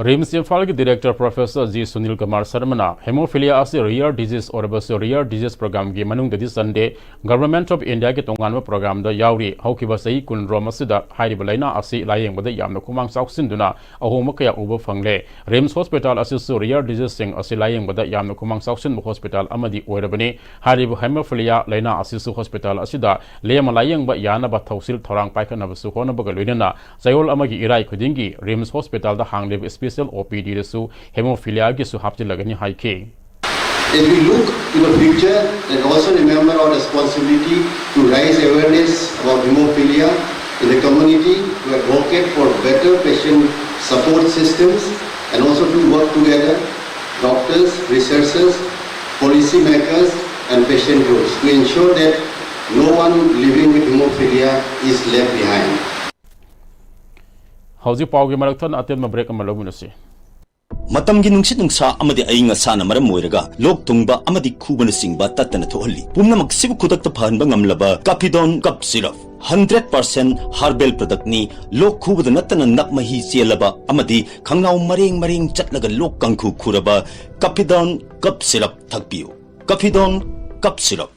ꯔꯤꯝꯁ ꯏꯝꯐꯥꯜꯒꯤ director professor G Sunil Kumar ꯁꯔꯃꯅ ꯍꯦꯃꯣꯐꯤꯂꯤꯌꯥ ꯑꯁꯤ ꯔꯤꯌꯔ ꯗꯤꯖꯤꯖ ꯑꯣꯏꯔꯕꯁꯨ ꯔꯤꯌꯔ ꯗꯤꯖꯤꯖ ꯄ꯭ꯔꯣꯒ꯭ꯔꯥꯝꯒꯤ ꯃꯅꯨꯡꯗꯗꯤ ꯆꯟꯗꯦ, ꯒꯚꯔꯟꯃꯦꯟꯠ ꯑꯣꯐ ꯏꯟꯗꯤꯌꯥꯒꯤ ꯇꯣꯉꯥꯟꯕ ꯄ꯭ꯔꯣꯒ꯭ꯔꯥꯝꯗ ꯌꯥꯎꯔꯤ꯫ ꯍꯧꯈꯤꯕ ꯆꯍꯤ ꯀꯨꯟꯔꯣꯝ ꯑꯁꯤꯗ ꯍꯥꯏꯔꯤꯕ ꯂꯥꯏꯅꯥ ꯑꯁꯤ ꯂꯥꯏꯌꯦꯡꯕꯗ ꯌꯥꯝꯅ ꯈꯨꯃꯥꯡ ꯆꯥꯎꯁꯤꯟꯗꯨꯅ ꯑꯍꯣꯡꯕ ꯀꯌꯥ ꯎꯕ ꯐꯪꯂꯦ꯫ ꯔꯤꯝꯁ ꯍꯣꯁꯄꯤꯇꯥꯜ ꯑꯁꯤꯁꯨ ꯔꯤꯌꯔ ꯗꯤꯖꯤꯖꯁꯤꯡ ꯑꯁꯤ ꯂꯥꯏꯌꯦꯡꯕꯗ ꯌꯥꯝꯅ ꯈꯨꯃꯥꯡ ꯆꯥꯎꯁꯤꯟꯕ ꯍꯣꯁꯄꯤꯇꯥꯜ ꯑꯃꯗꯤ ꯑꯣꯏꯔꯕꯅꯤ꯫ ꯍꯥꯏꯔꯤꯕ ꯍꯦꯃꯣꯐꯤꯂꯤꯌꯥ ꯂꯥꯏꯅꯥ ꯑꯁꯤꯁꯨ ꯍꯣꯁꯄꯤꯇꯥꯜ ꯑꯁꯤꯗ ꯂꯦꯝꯅ ꯂꯥꯏꯌꯦꯡꯕ ꯌꯥꯅꯕ ꯊꯧꯁꯤꯜ ꯊꯧꯔꯥꯡ ꯄꯥꯏꯈꯠꯅꯕꯁꯨ ꯍꯣꯠꯅꯕꯒ ꯂꯣꯏꯅꯅ ꯆꯌꯣꯜ ꯑꯃꯒꯤ ꯏꯔꯥꯏ ꯈꯨꯗꯤꯡꯒꯤ ꯔꯤꯝꯁ ꯍꯣꯁꯄꯤꯇꯥꯜꯗ ꯍꯥꯡꯂꯤꯕ Special O P D ꯗꯁꯨ hemophiliaꯒꯤꯁꯨ ꯍꯥꯞꯆꯤꯜꯂꯒꯅꯤ ꯍꯥꯏꯈꯤ꯫ As we look to the future, let also remember our responsibility to raise awareness about hemophilia in the community, to advocate for better patient support systems, and also to work together, doctors, researchers, policymakers, and patient groups to ensure that no one living with hemophilia is left behind. ꯍꯧꯖꯤꯛ ꯄꯥꯎꯒꯤ ꯃꯔꯛ ꯊꯠꯅ ꯑꯇꯦꯟꯕ break ꯑꯃ ꯂꯧꯃꯤꯟꯅꯁꯤ꯫ ꯃꯇꯝꯒꯤ ꯅꯨꯡꯁꯤꯠ ꯅꯨꯡꯁꯥ ꯑꯃꯗꯤ ꯑꯏꯪ ꯑꯁꯥꯅ ꯃꯔꯝ ꯑꯣꯏꯔꯒ ꯂꯣꯛ ꯊꯨꯡꯕ ꯑꯃꯗꯤ ꯈꯨꯕꯅꯆꯤꯡꯕ ꯇꯠꯇꯅ ꯊꯣꯛꯍꯜꯂꯤ꯫ ꯄꯨꯝꯅꯃꯛꯁꯤꯕꯨ ꯈꯨꯗꯛꯇ ꯐꯍꯟꯕ ꯉꯝꯂꯕ Caphidone Cough Syrup, hundred percent herbal productꯅꯤ꯫ ꯂꯣꯛ ꯈꯨꯕꯗ ꯅꯠꯇꯅ ꯅꯞ ꯃꯍꯤ ꯆꯦꯜꯂꯕ ꯑꯃꯗꯤ ꯈꯪꯅꯥꯎ ꯃꯔꯦꯡ ꯃꯔꯦꯡ ꯆꯠꯂꯒ ꯂꯣꯛ ꯀꯥꯡꯈꯨ ꯈꯨꯔꯕ Caphidone Cough Syrup ꯊꯛꯄꯤꯌꯨ꯫ Caphidone Cough Syrup.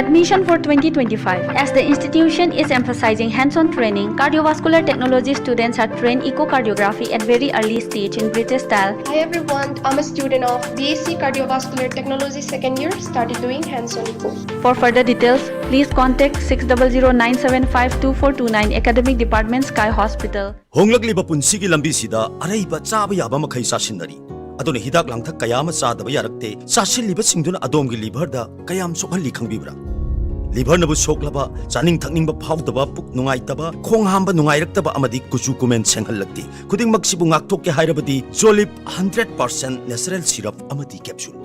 Admission for twenty twenty-five. As the institution is emphasizing hands-on training, cardiovascular technology students are trained echocardiography at very early stage in British style. Hi everyone, I'm a student of B S C Cardiovascular Technology second year, started doing hands-on echo. For further details, please contact six double zero nine seven five two four two nine, Academic Department, Sky Hospital. ꯍꯣꯡꯂꯛꯂꯤꯕ ꯄꯨꯟꯁꯤꯒꯤ ꯂꯝꯕꯤꯁꯤꯗ ꯑꯔꯩꯕ ꯆꯥꯕ ꯌꯥꯕ ꯃꯈꯩ ꯆꯥꯁꯤꯟꯅꯔꯤ꯫ ꯑꯗꯨꯅ ꯍꯤꯗꯥꯛ ꯂꯥꯡꯊꯛ ꯀꯌꯥ ꯑꯃ ꯆꯥꯗꯕ ꯌꯥꯔꯛꯇꯦ꯫ ꯆꯥꯁꯤꯜꯂꯤꯕꯁꯤꯡꯗꯨꯅ ꯑꯗꯣꯝꯒꯤ liverꯗ ꯀꯌꯥꯝ ꯁꯣꯛꯍꯜꯂꯤ ꯈꯪꯕꯤꯕ꯭ꯔꯥ? Liverꯅꯕꯨ ꯁꯣꯛꯂꯕ, ꯆꯥꯅꯤꯡ ꯊꯛꯅꯤꯡꯕ ꯐꯥꯎꯗꯕ, ꯄꯨꯛ ꯅꯨꯡꯉꯥꯏꯇꯕ, ꯈꯣꯡ ꯍꯥꯝꯕ ꯅꯨꯡꯉꯥꯏꯔꯛꯇꯕ ꯑꯃꯗꯤ ꯀꯨꯆꯨ ꯀꯨꯃꯦꯟ ꯁꯦꯡꯍꯜꯂꯛꯇꯦ꯫ ꯈꯨꯗꯤꯡꯃꯛꯁꯤꯕꯨ ꯉꯥꯛꯊꯣꯛꯀꯦ ꯍꯥꯏꯔꯕꯗꯤ Jolib hundred percent natural syrup ꯑꯃꯗꯤ capsule꯫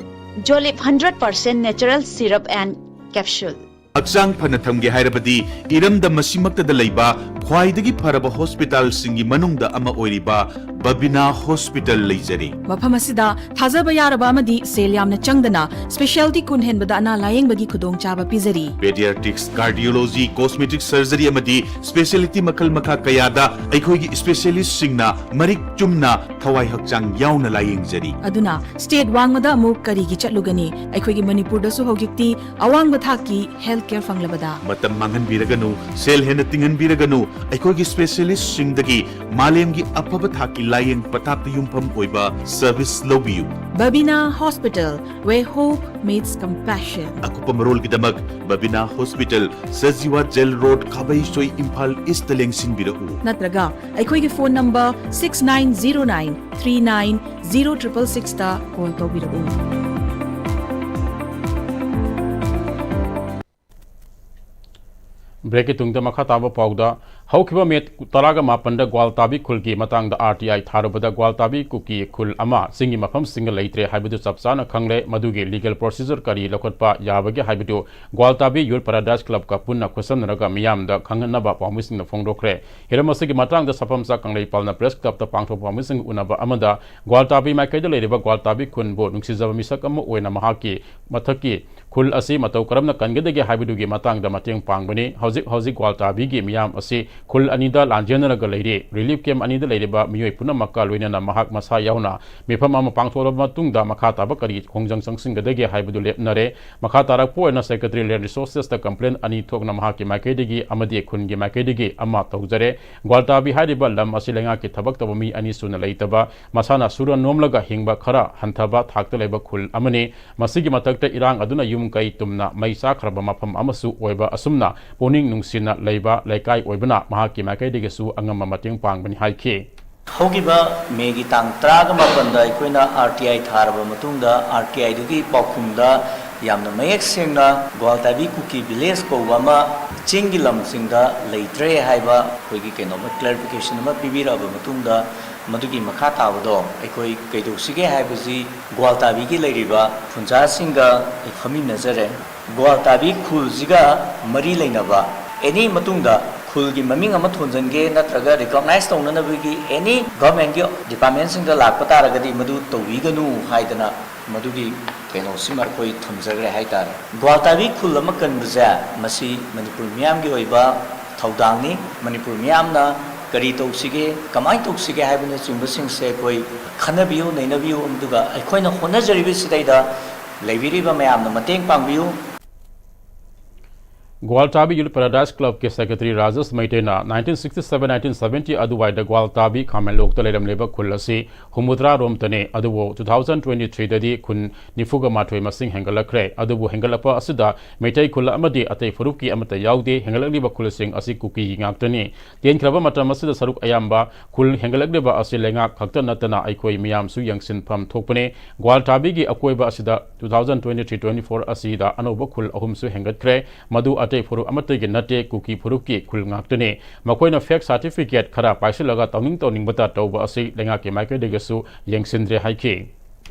Jolib hundred percent natural syrup and capsule. ꯍꯛꯆꯥꯡ ꯐꯅ ꯊꯝꯒꯦ ꯍꯥꯏꯔꯕꯗꯤ ꯏꯔꯝꯗꯝ ꯑꯁꯤꯃꯛꯇꯗ ꯂꯩꯕ ꯈ꯭ꯋꯥꯏꯗꯒꯤ ꯐꯔꯕ ꯍꯣꯁꯄꯤꯇꯥꯜꯁꯤꯡꯒꯤ ꯃꯅꯨꯡꯗ ꯑꯃ ꯑꯣꯏꯔꯤꯕ ꯕꯕꯤꯅꯥ ꯍꯣꯁꯄꯤꯇꯥꯜ ꯂꯩꯖꯔꯤ꯫ ꯃꯐꯝ ꯑꯁꯤꯗ ꯊꯥꯖꯕ ꯌꯥꯔꯕ ꯑꯃꯗꯤ ꯁꯦꯜ ꯌꯥꯝꯅ ꯆꯪꯗꯅ specialty ꯀꯨꯟ ꯍꯦꯟꯕꯗ ꯑꯅꯥ ꯂꯥꯌꯦꯡꯕꯒꯤ ꯈꯨꯗꯣꯡꯆꯥꯕ ꯄꯤꯖꯔꯤ꯫ Pediatrics, cardiology, cosmetic surgery ꯑꯃꯗꯤ specialty ꯃꯈꯜ ꯃꯈꯥ ꯀꯌꯥꯗ ꯑꯩꯈꯣꯏꯒꯤ specialistꯁꯤꯡꯅ ꯃꯔꯤꯛ ꯆꯨꯝꯅ ꯊꯋꯥꯏ ꯍꯛꯆꯥꯡ ꯌꯥꯎꯅ ꯂꯥꯌꯦꯡꯖꯔꯤ꯫ ꯑꯗꯨꯅ state ꯋꯥꯡꯃꯗ ꯑꯃꯨꯛ ꯀꯔꯤꯒꯤ ꯆꯠꯂꯨꯒꯅꯤ? ꯑꯩꯈꯣꯏꯒꯤ ꯃꯅꯤꯄꯨꯔꯗꯁꯨ ꯍꯧꯖꯤꯛꯇꯤ ꯑꯋꯥꯡꯕ ꯊꯥꯛꯀꯤ health care ꯐꯪꯂꯕꯗ꯫ ꯃꯇꯝ ꯃꯥꯡꯍꯟꯕꯤꯔꯒꯅꯨ, ꯁꯦꯜ ꯍꯦꯟꯅ ꯇꯤꯡꯍꯟꯕꯤꯔꯒꯅꯨ, ꯑꯩꯈꯣꯏꯒꯤ ꯁ꯭ꯄꯦꯁꯤꯌꯦꯂꯤꯁꯁꯤꯡꯗꯒꯤ ꯃꯥꯂꯦꯝꯒꯤ ꯑꯐꯕ ꯊꯥꯛꯀꯤ ꯂꯥꯌꯦꯡ ꯄꯊꯥꯞꯇ ꯌꯨꯝꯐꯝ ꯑꯣꯏꯕ ꯁꯔꯚꯤꯁ ꯂꯧꯕꯤꯌꯨ꯫ Babina Hospital, where hope meets compassion. ꯑꯀꯨꯞꯄ ꯃꯔꯣꯜꯒꯤꯗꯃꯛ Babina hospital, Sajiwa jail road, Khabeisoi, Imphal east ꯂꯦꯡꯁꯤꯟꯕꯤꯔꯛꯎ꯫ ꯅꯠꯇ꯭ꯔꯒ ꯑꯩꯈꯣꯏꯒꯤ phone number six nine zero nine three nine zero triple sixꯇ ꯀꯣꯜ ꯇꯧꯕꯤꯔꯛꯎ꯫ ꯕ꯭ꯔꯦꯛꯀꯤ ꯇꯨꯡꯗ ꯃꯈꯥ ꯇꯥꯕ ꯄꯥꯎꯗ, ꯍꯧꯈꯤꯕ ꯃꯦ ꯇꯔꯥꯒ ꯃꯥꯄꯟꯗ ꯒ꯭ꯋꯥꯜꯇꯥꯕꯤ ꯈꯨꯜꯒꯤ ꯃꯇꯥꯡꯗ ꯑꯥꯔ ꯇꯤ ꯑꯥꯏ ꯊꯥꯔꯨꯕꯗ ꯒ꯭ꯋꯥꯜꯇꯥꯕꯤ ꯀꯨꯀꯤ ꯈꯨꯜ ꯑꯃ ꯆꯤꯡꯒꯤ ꯃꯐꯝꯁꯤꯡꯗ ꯂꯩꯇ꯭ꯔꯦ ꯍꯥꯏꯕꯗꯨ ꯆꯞ ꯆꯥꯅ ꯈꯪꯂꯦ꯫ ꯃꯗꯨꯒꯤ ꯂꯤꯒꯦꯜ ꯄ꯭ꯔꯣꯁꯤꯖꯔ ꯀꯔꯤ ꯂꯧꯈꯠꯄ ꯌꯥꯕꯒꯦ ꯍꯥꯏꯕꯗꯨ ꯒ꯭ꯋꯥꯜꯇꯥꯕꯤ ꯌꯨꯠ ꯄꯦꯔꯥꯗꯥꯏꯁ ꯀ꯭ꯂꯕꯀ ꯄꯨꯟꯅ ꯈꯨꯠꯁꯝꯅꯔꯒ ꯃꯤꯌꯥꯝꯗ ꯈꯪꯍꯟꯅꯕ ꯄꯥꯎꯃꯤꯁꯤꯡꯅ ꯐꯣꯡꯗꯣꯛꯈ꯭ꯔꯦ꯫ ꯍꯤꯔꯝ ꯑꯁꯤꯒꯤ ꯃꯇꯥꯡꯗ ꯁꯥꯐꯝꯆꯥ ꯀꯪꯂꯩꯄꯥꯜꯅ ꯄ꯭ꯔꯦꯁ ꯀ꯭ꯂꯕꯇ ꯄꯥꯡꯊꯣꯛꯄ ꯄꯥꯎꯃꯤꯁꯤꯡꯒ ꯎꯅꯕ ꯑꯃꯗ ꯒ꯭ꯋꯥꯜꯇꯥꯕꯤ ꯃꯥꯏꯀꯩꯗ ꯂꯩꯔꯤꯕ ꯒ꯭ꯋꯥꯜꯇꯥꯕꯤ ꯈꯨꯟꯕꯨ ꯅꯨꯡꯁꯤꯖꯕ ꯃꯤꯁꯛ ꯑꯃ ꯑꯣꯏꯅ ꯃꯍꯥꯛꯀꯤ ꯃꯊꯛꯀꯤ ꯈꯨꯜ ꯑꯁꯤ ꯃꯇꯧ ꯀꯔꯝꯅ ꯀꯟꯒꯗꯒꯦ ꯍꯥꯏꯕꯗꯨꯒꯤ ꯃꯇꯥꯡꯗ ꯃꯇꯦꯡ ꯄꯥꯡꯕꯅꯤ꯫ ꯍꯧꯖꯤꯛ ꯍꯧꯖꯤꯛ ꯒ꯭ꯋꯥꯜꯇꯥꯕꯤꯒꯤ ꯃꯤꯌꯥꯝ ꯑꯁꯤ ꯈꯨꯜ ꯑꯅꯤꯗ ꯂꯥꯟꯖꯦꯟꯅꯔꯒ ꯂꯩꯔꯤ꯫ ꯔꯤꯂꯤꯐ ꯀꯦꯝꯞ ꯑꯅꯤꯗ ꯂꯩꯔꯤꯕ ꯃꯤꯑꯣꯏ ꯄꯨꯝꯅꯃꯛꯀ ꯂꯣꯏꯅꯅ ꯃꯍꯥꯛ ꯃꯁꯥ ꯌꯥꯎꯅ ꯃꯤꯐꯝ ꯑꯃ ꯄꯥꯡꯊꯣꯛꯂꯕ ꯃꯇꯨꯡꯗ ꯃꯈꯥ ꯇꯥꯕ ꯀꯔꯤ ꯈꯣꯡꯖꯪ ꯆꯪꯁꯤꯟꯒꯗꯒꯦ ꯍꯥꯏꯕꯗꯨ ꯂꯦꯞꯅꯔꯦ꯫ ꯃꯈꯥ ꯇꯥꯔꯛꯄ ꯑꯣꯏꯅ ꯁꯦꯀ꯭ꯔꯦꯇꯔꯤ ꯂꯦꯟ ꯔꯤꯁꯣꯔꯁꯦꯁꯇ ꯀꯝꯄ꯭ꯂꯦꯟ ꯑꯅꯤ ꯊꯣꯛꯅ ꯃꯍꯥꯛꯀꯤ ꯃꯥꯏꯀꯩꯗꯒꯤ ꯑꯃꯗꯤ ꯈꯨꯟꯒꯤ ꯃꯥꯏꯀꯩꯗꯒꯤ ꯑꯃ ꯇꯧꯖꯔꯦ꯫ ꯒ꯭ꯋꯥꯜꯇꯥꯕꯤ ꯍꯥꯏꯔꯤꯕ ꯂꯝ ꯑꯁꯤ ꯂꯩꯉꯥꯛꯀꯤ ꯊꯕꯛ ꯇꯧꯕ ꯃꯤ ꯑꯅꯤ ꯁꯨꯅ ꯂꯩꯇꯕ, ꯃꯁꯥꯅ ꯁꯨꯔ ꯅꯣꯝꯂꯒ ꯍꯤꯡꯕ ꯈꯔ ꯍꯟꯊꯕ ꯊꯥꯛꯇ ꯂꯩꯕ ꯈꯨꯜ ꯑꯃꯅꯤ꯫ ꯃꯁꯤꯒꯤ ꯃꯊꯛꯇ ꯏꯔꯥꯡ ꯑꯗꯨꯅ ꯌꯨꯝ ꯀꯩ ꯇꯨꯝꯅ ꯃꯩ ꯆꯥꯈ꯭ꯔꯕ ꯃꯐꯝ ꯑꯃꯁꯨ ꯑꯣꯏꯕ ꯑꯁꯨꯝꯅ ꯄꯨꯛꯅꯤꯡ ꯅꯨꯡꯁꯤꯅ ꯂꯩꯕ ꯂꯩꯀꯥꯏ ꯑꯣꯏꯕꯅ ꯃꯍꯥꯛꯀꯤ ꯃꯥꯏꯀꯩꯗꯒꯤꯁꯨ ꯑꯉꯝꯕ ꯃꯇꯦꯡ ꯄꯥꯡꯕꯅꯤ ꯍꯥꯏꯈꯤ꯫ ꯍꯧꯈꯤꯕ ꯃꯦꯒꯤ ꯇꯥꯡ ꯇꯔꯥꯒ ꯃꯥꯄꯟꯗ ꯑꯩꯈꯣꯏꯅ ꯑꯥꯔ ꯇꯤ ꯑꯥꯏ ꯊꯥꯔꯕ ꯃꯇꯨꯡꯗ, ꯑꯥꯔ ꯇꯤ ꯑꯥꯏꯗꯨꯒꯤ ꯄꯥꯎꯈꯨꯝꯗ ꯌꯥꯝꯅ ꯃꯌꯦꯛ ꯁꯦꯡꯅ ꯒ꯭ꯋꯥꯜꯇꯥꯕꯤ ꯀꯨꯀꯤ ꯚꯤꯂꯦꯖ ꯀꯧꯕ ꯑꯃ ꯆꯤꯡꯒꯤ ꯂꯝꯁꯤꯡꯗ ꯂꯩꯇ꯭ꯔꯦ ꯍꯥꯏꯕ ꯑꯩꯈꯣꯏꯒꯤ ꯀꯩꯅꯣꯝꯃ, ꯀ꯭ꯂꯦꯔꯤꯐꯤꯀꯦꯁꯟ ꯑꯃ ꯄꯤꯕꯤꯔꯛꯑꯕ ꯃꯇꯨꯡꯗ, ꯃꯗꯨꯒꯤ ꯃꯈꯥ ꯇꯥꯕꯗꯣ ꯑꯩꯈꯣꯏ ꯀꯩꯗꯧꯁꯤꯒꯦ ꯍꯥꯏꯕꯁꯤ ꯒ꯭ꯋꯥꯜꯇꯥꯕꯤꯒꯤ ꯂꯩꯔꯤꯕ ꯈꯨꯟꯖꯥꯁꯤꯡꯒ ꯑꯩ ꯐꯝꯃꯤꯟꯅꯖꯔꯦ꯫ ꯒ꯭ꯋꯥꯜꯇꯥꯕꯤ ꯈꯨꯜꯁꯤꯒ ꯃꯔꯤ ꯂꯩꯅꯕ ꯑꯦꯅꯤ ꯃꯇꯨꯡꯗ ꯈꯨꯜꯒꯤ ꯃꯃꯤꯡ ꯑꯃ ꯊꯣꯟꯖꯟꯒꯦ ꯅꯠꯇ꯭ꯔꯒ ꯔꯤꯀꯣꯛꯅꯥꯏꯁ ꯇꯧꯅꯅꯕꯒꯤ ꯑꯦꯅꯤ ꯒꯚꯔꯟꯃꯦꯟꯠꯀꯤ ꯗꯤꯄꯥꯔꯠꯃꯦꯟꯠꯁꯤꯡꯗ ꯂꯥꯛꯄ ꯇꯥꯔꯒꯗꯤ ꯃꯗꯨ ꯇꯧꯕꯤꯒꯅꯨ ꯍꯥꯏꯗꯅ ꯃꯗꯨꯒꯤ ꯀꯩꯅꯣꯁꯤꯃ ꯑꯩꯈꯣꯏ ꯊꯝꯖꯈ꯭ꯔꯦ ꯍꯥꯏꯇꯥꯔꯦ꯫ ꯒ꯭ꯋꯥꯜꯇꯥꯕꯤ ꯈꯨꯜ ꯑꯃ ꯀꯟꯕꯁꯦ ꯃꯁꯤ ꯃꯅꯤꯄꯨꯔ ꯃꯤꯌꯥꯝꯒꯤ ꯑꯣꯏꯕ ꯊꯧꯗꯥꯡꯅꯤ꯫ ꯃꯅꯤꯄꯨꯔ ꯃꯤꯌꯥꯝꯅ ꯀꯔꯤ ꯇꯧꯁꯤꯒꯦ, ꯀꯃꯥꯏꯅ ꯇꯧꯁꯤꯒꯦ ꯍꯥꯏꯕꯅꯆꯤꯡꯕꯁꯤꯡꯁꯦ ꯑꯩꯈꯣꯏ ꯈꯟꯅꯕꯤꯌꯨ, ꯅꯩꯅꯕꯤꯌꯨ, ꯑꯗꯨꯒ ꯑꯩꯈꯣꯏꯅ ꯍꯣꯠꯅꯖꯔꯤꯕꯁꯤꯗꯩꯗ ꯂꯩꯕꯤꯔꯤꯕ ꯃꯌꯥꯝꯅ ꯃꯇꯦꯡ ꯄꯥꯡꯕꯤꯌꯨ꯫ ꯒ꯭ꯋꯥꯜꯇꯥꯕꯤ ꯌꯨꯠ ꯄꯦꯔꯥꯗꯥꯏꯁ ꯀ꯭ꯂꯕꯀꯤ ꯁꯦꯀ꯭ꯔꯦꯇꯔꯤ ꯔꯥꯖꯦꯁ ꯃꯩꯇꯩꯅ nineteen sixty seven nineteen seventy ꯑꯗꯨꯋꯥꯏꯗ ꯒ꯭ꯋꯥꯜꯇꯥꯕꯤ ꯈꯥꯃꯦꯟꯂꯣꯛꯇ ꯂꯩꯔꯝꯂꯤꯕ ꯈꯨꯜ ꯑꯁꯤ ꯍꯨꯝꯐꯨꯇꯔꯥ ꯔꯣꯝꯇꯅꯤ, ꯑꯗꯨꯕꯨ two thousand twenty threeꯗꯗꯤ ꯈꯨꯟ ꯅꯤꯐꯨꯒ ꯃꯥꯊꯣꯏ ꯃꯁꯤꯡ ꯍꯦꯟꯒꯠꯂꯛꯈ꯭ꯔꯦ꯫ ꯑꯗꯨꯕꯨ ꯍꯦꯟꯒꯠꯂꯛꯄ ꯑꯁꯤꯗ ꯃꯩꯇꯩ ꯈꯨꯜ ꯑꯃꯗꯤ ꯑꯇꯩ ꯐꯨꯔꯨꯞꯀꯤ ꯑꯃꯠꯇ ꯌꯥꯎꯗꯦ꯫ ꯍꯦꯟꯒꯠꯂꯛꯂꯤꯕ ꯈꯨꯜꯁꯤꯡ ꯑꯁꯤ ꯀꯨꯀꯤꯒꯤ ꯉꯥꯛꯇꯅꯤ꯫ ꯇꯦꯟꯈ꯭ꯔꯕ ꯃꯇꯝ ꯑꯁꯤꯗ ꯁꯔꯨꯛ ꯑꯌꯥꯝꯕ ꯈꯨꯜ ꯍꯦꯟꯒꯠꯂꯛꯂꯤꯕ ꯑꯁꯤ ꯂꯩꯉꯥꯛ ꯈꯛꯇ ꯅꯠꯇꯅ ꯑꯩꯈꯣꯏ ꯃꯤꯌꯥꯝꯁꯨ ꯌꯦꯡꯁꯤꯟꯐꯝ ꯊꯣꯛꯄꯅꯤ꯫ ꯒ꯭ꯋꯥꯜꯇꯥꯕꯤꯒꯤ ꯑꯀꯣꯏꯕ ꯑꯁꯤꯗ two thousand twenty three twenty four ꯑꯁꯤꯗ ꯑꯅꯧꯕ ꯈꯨꯜ ꯑꯍꯨꯝꯁꯨ ꯍꯦꯟꯒꯠꯈ꯭ꯔꯦ꯫ ꯃꯗꯨ ꯑꯇꯩ ꯐꯨꯔꯨꯞ ꯑꯃꯠꯇꯒꯤ ꯅꯠꯇꯦ, ꯀꯨꯀꯤ ꯐꯨꯔꯨꯞꯀꯤ ꯈꯨꯜ ꯉꯥꯛꯇꯅꯤ꯫ ꯃꯈꯣꯏꯅ fake certificate ꯈꯔ ꯄꯥꯏꯁꯤꯜꯂꯒ ꯇꯧꯅꯤꯡ ꯇꯧꯅꯤꯡꯕꯇ ꯇꯧꯕ ꯑꯁꯤ ꯂꯩꯉꯥꯛꯀꯤ ꯃꯥꯏꯀꯩꯗꯒꯤꯁꯨ ꯌꯦꯡꯁꯤꯟꯗ꯭ꯔꯦ ꯍꯥꯏꯈꯤ꯫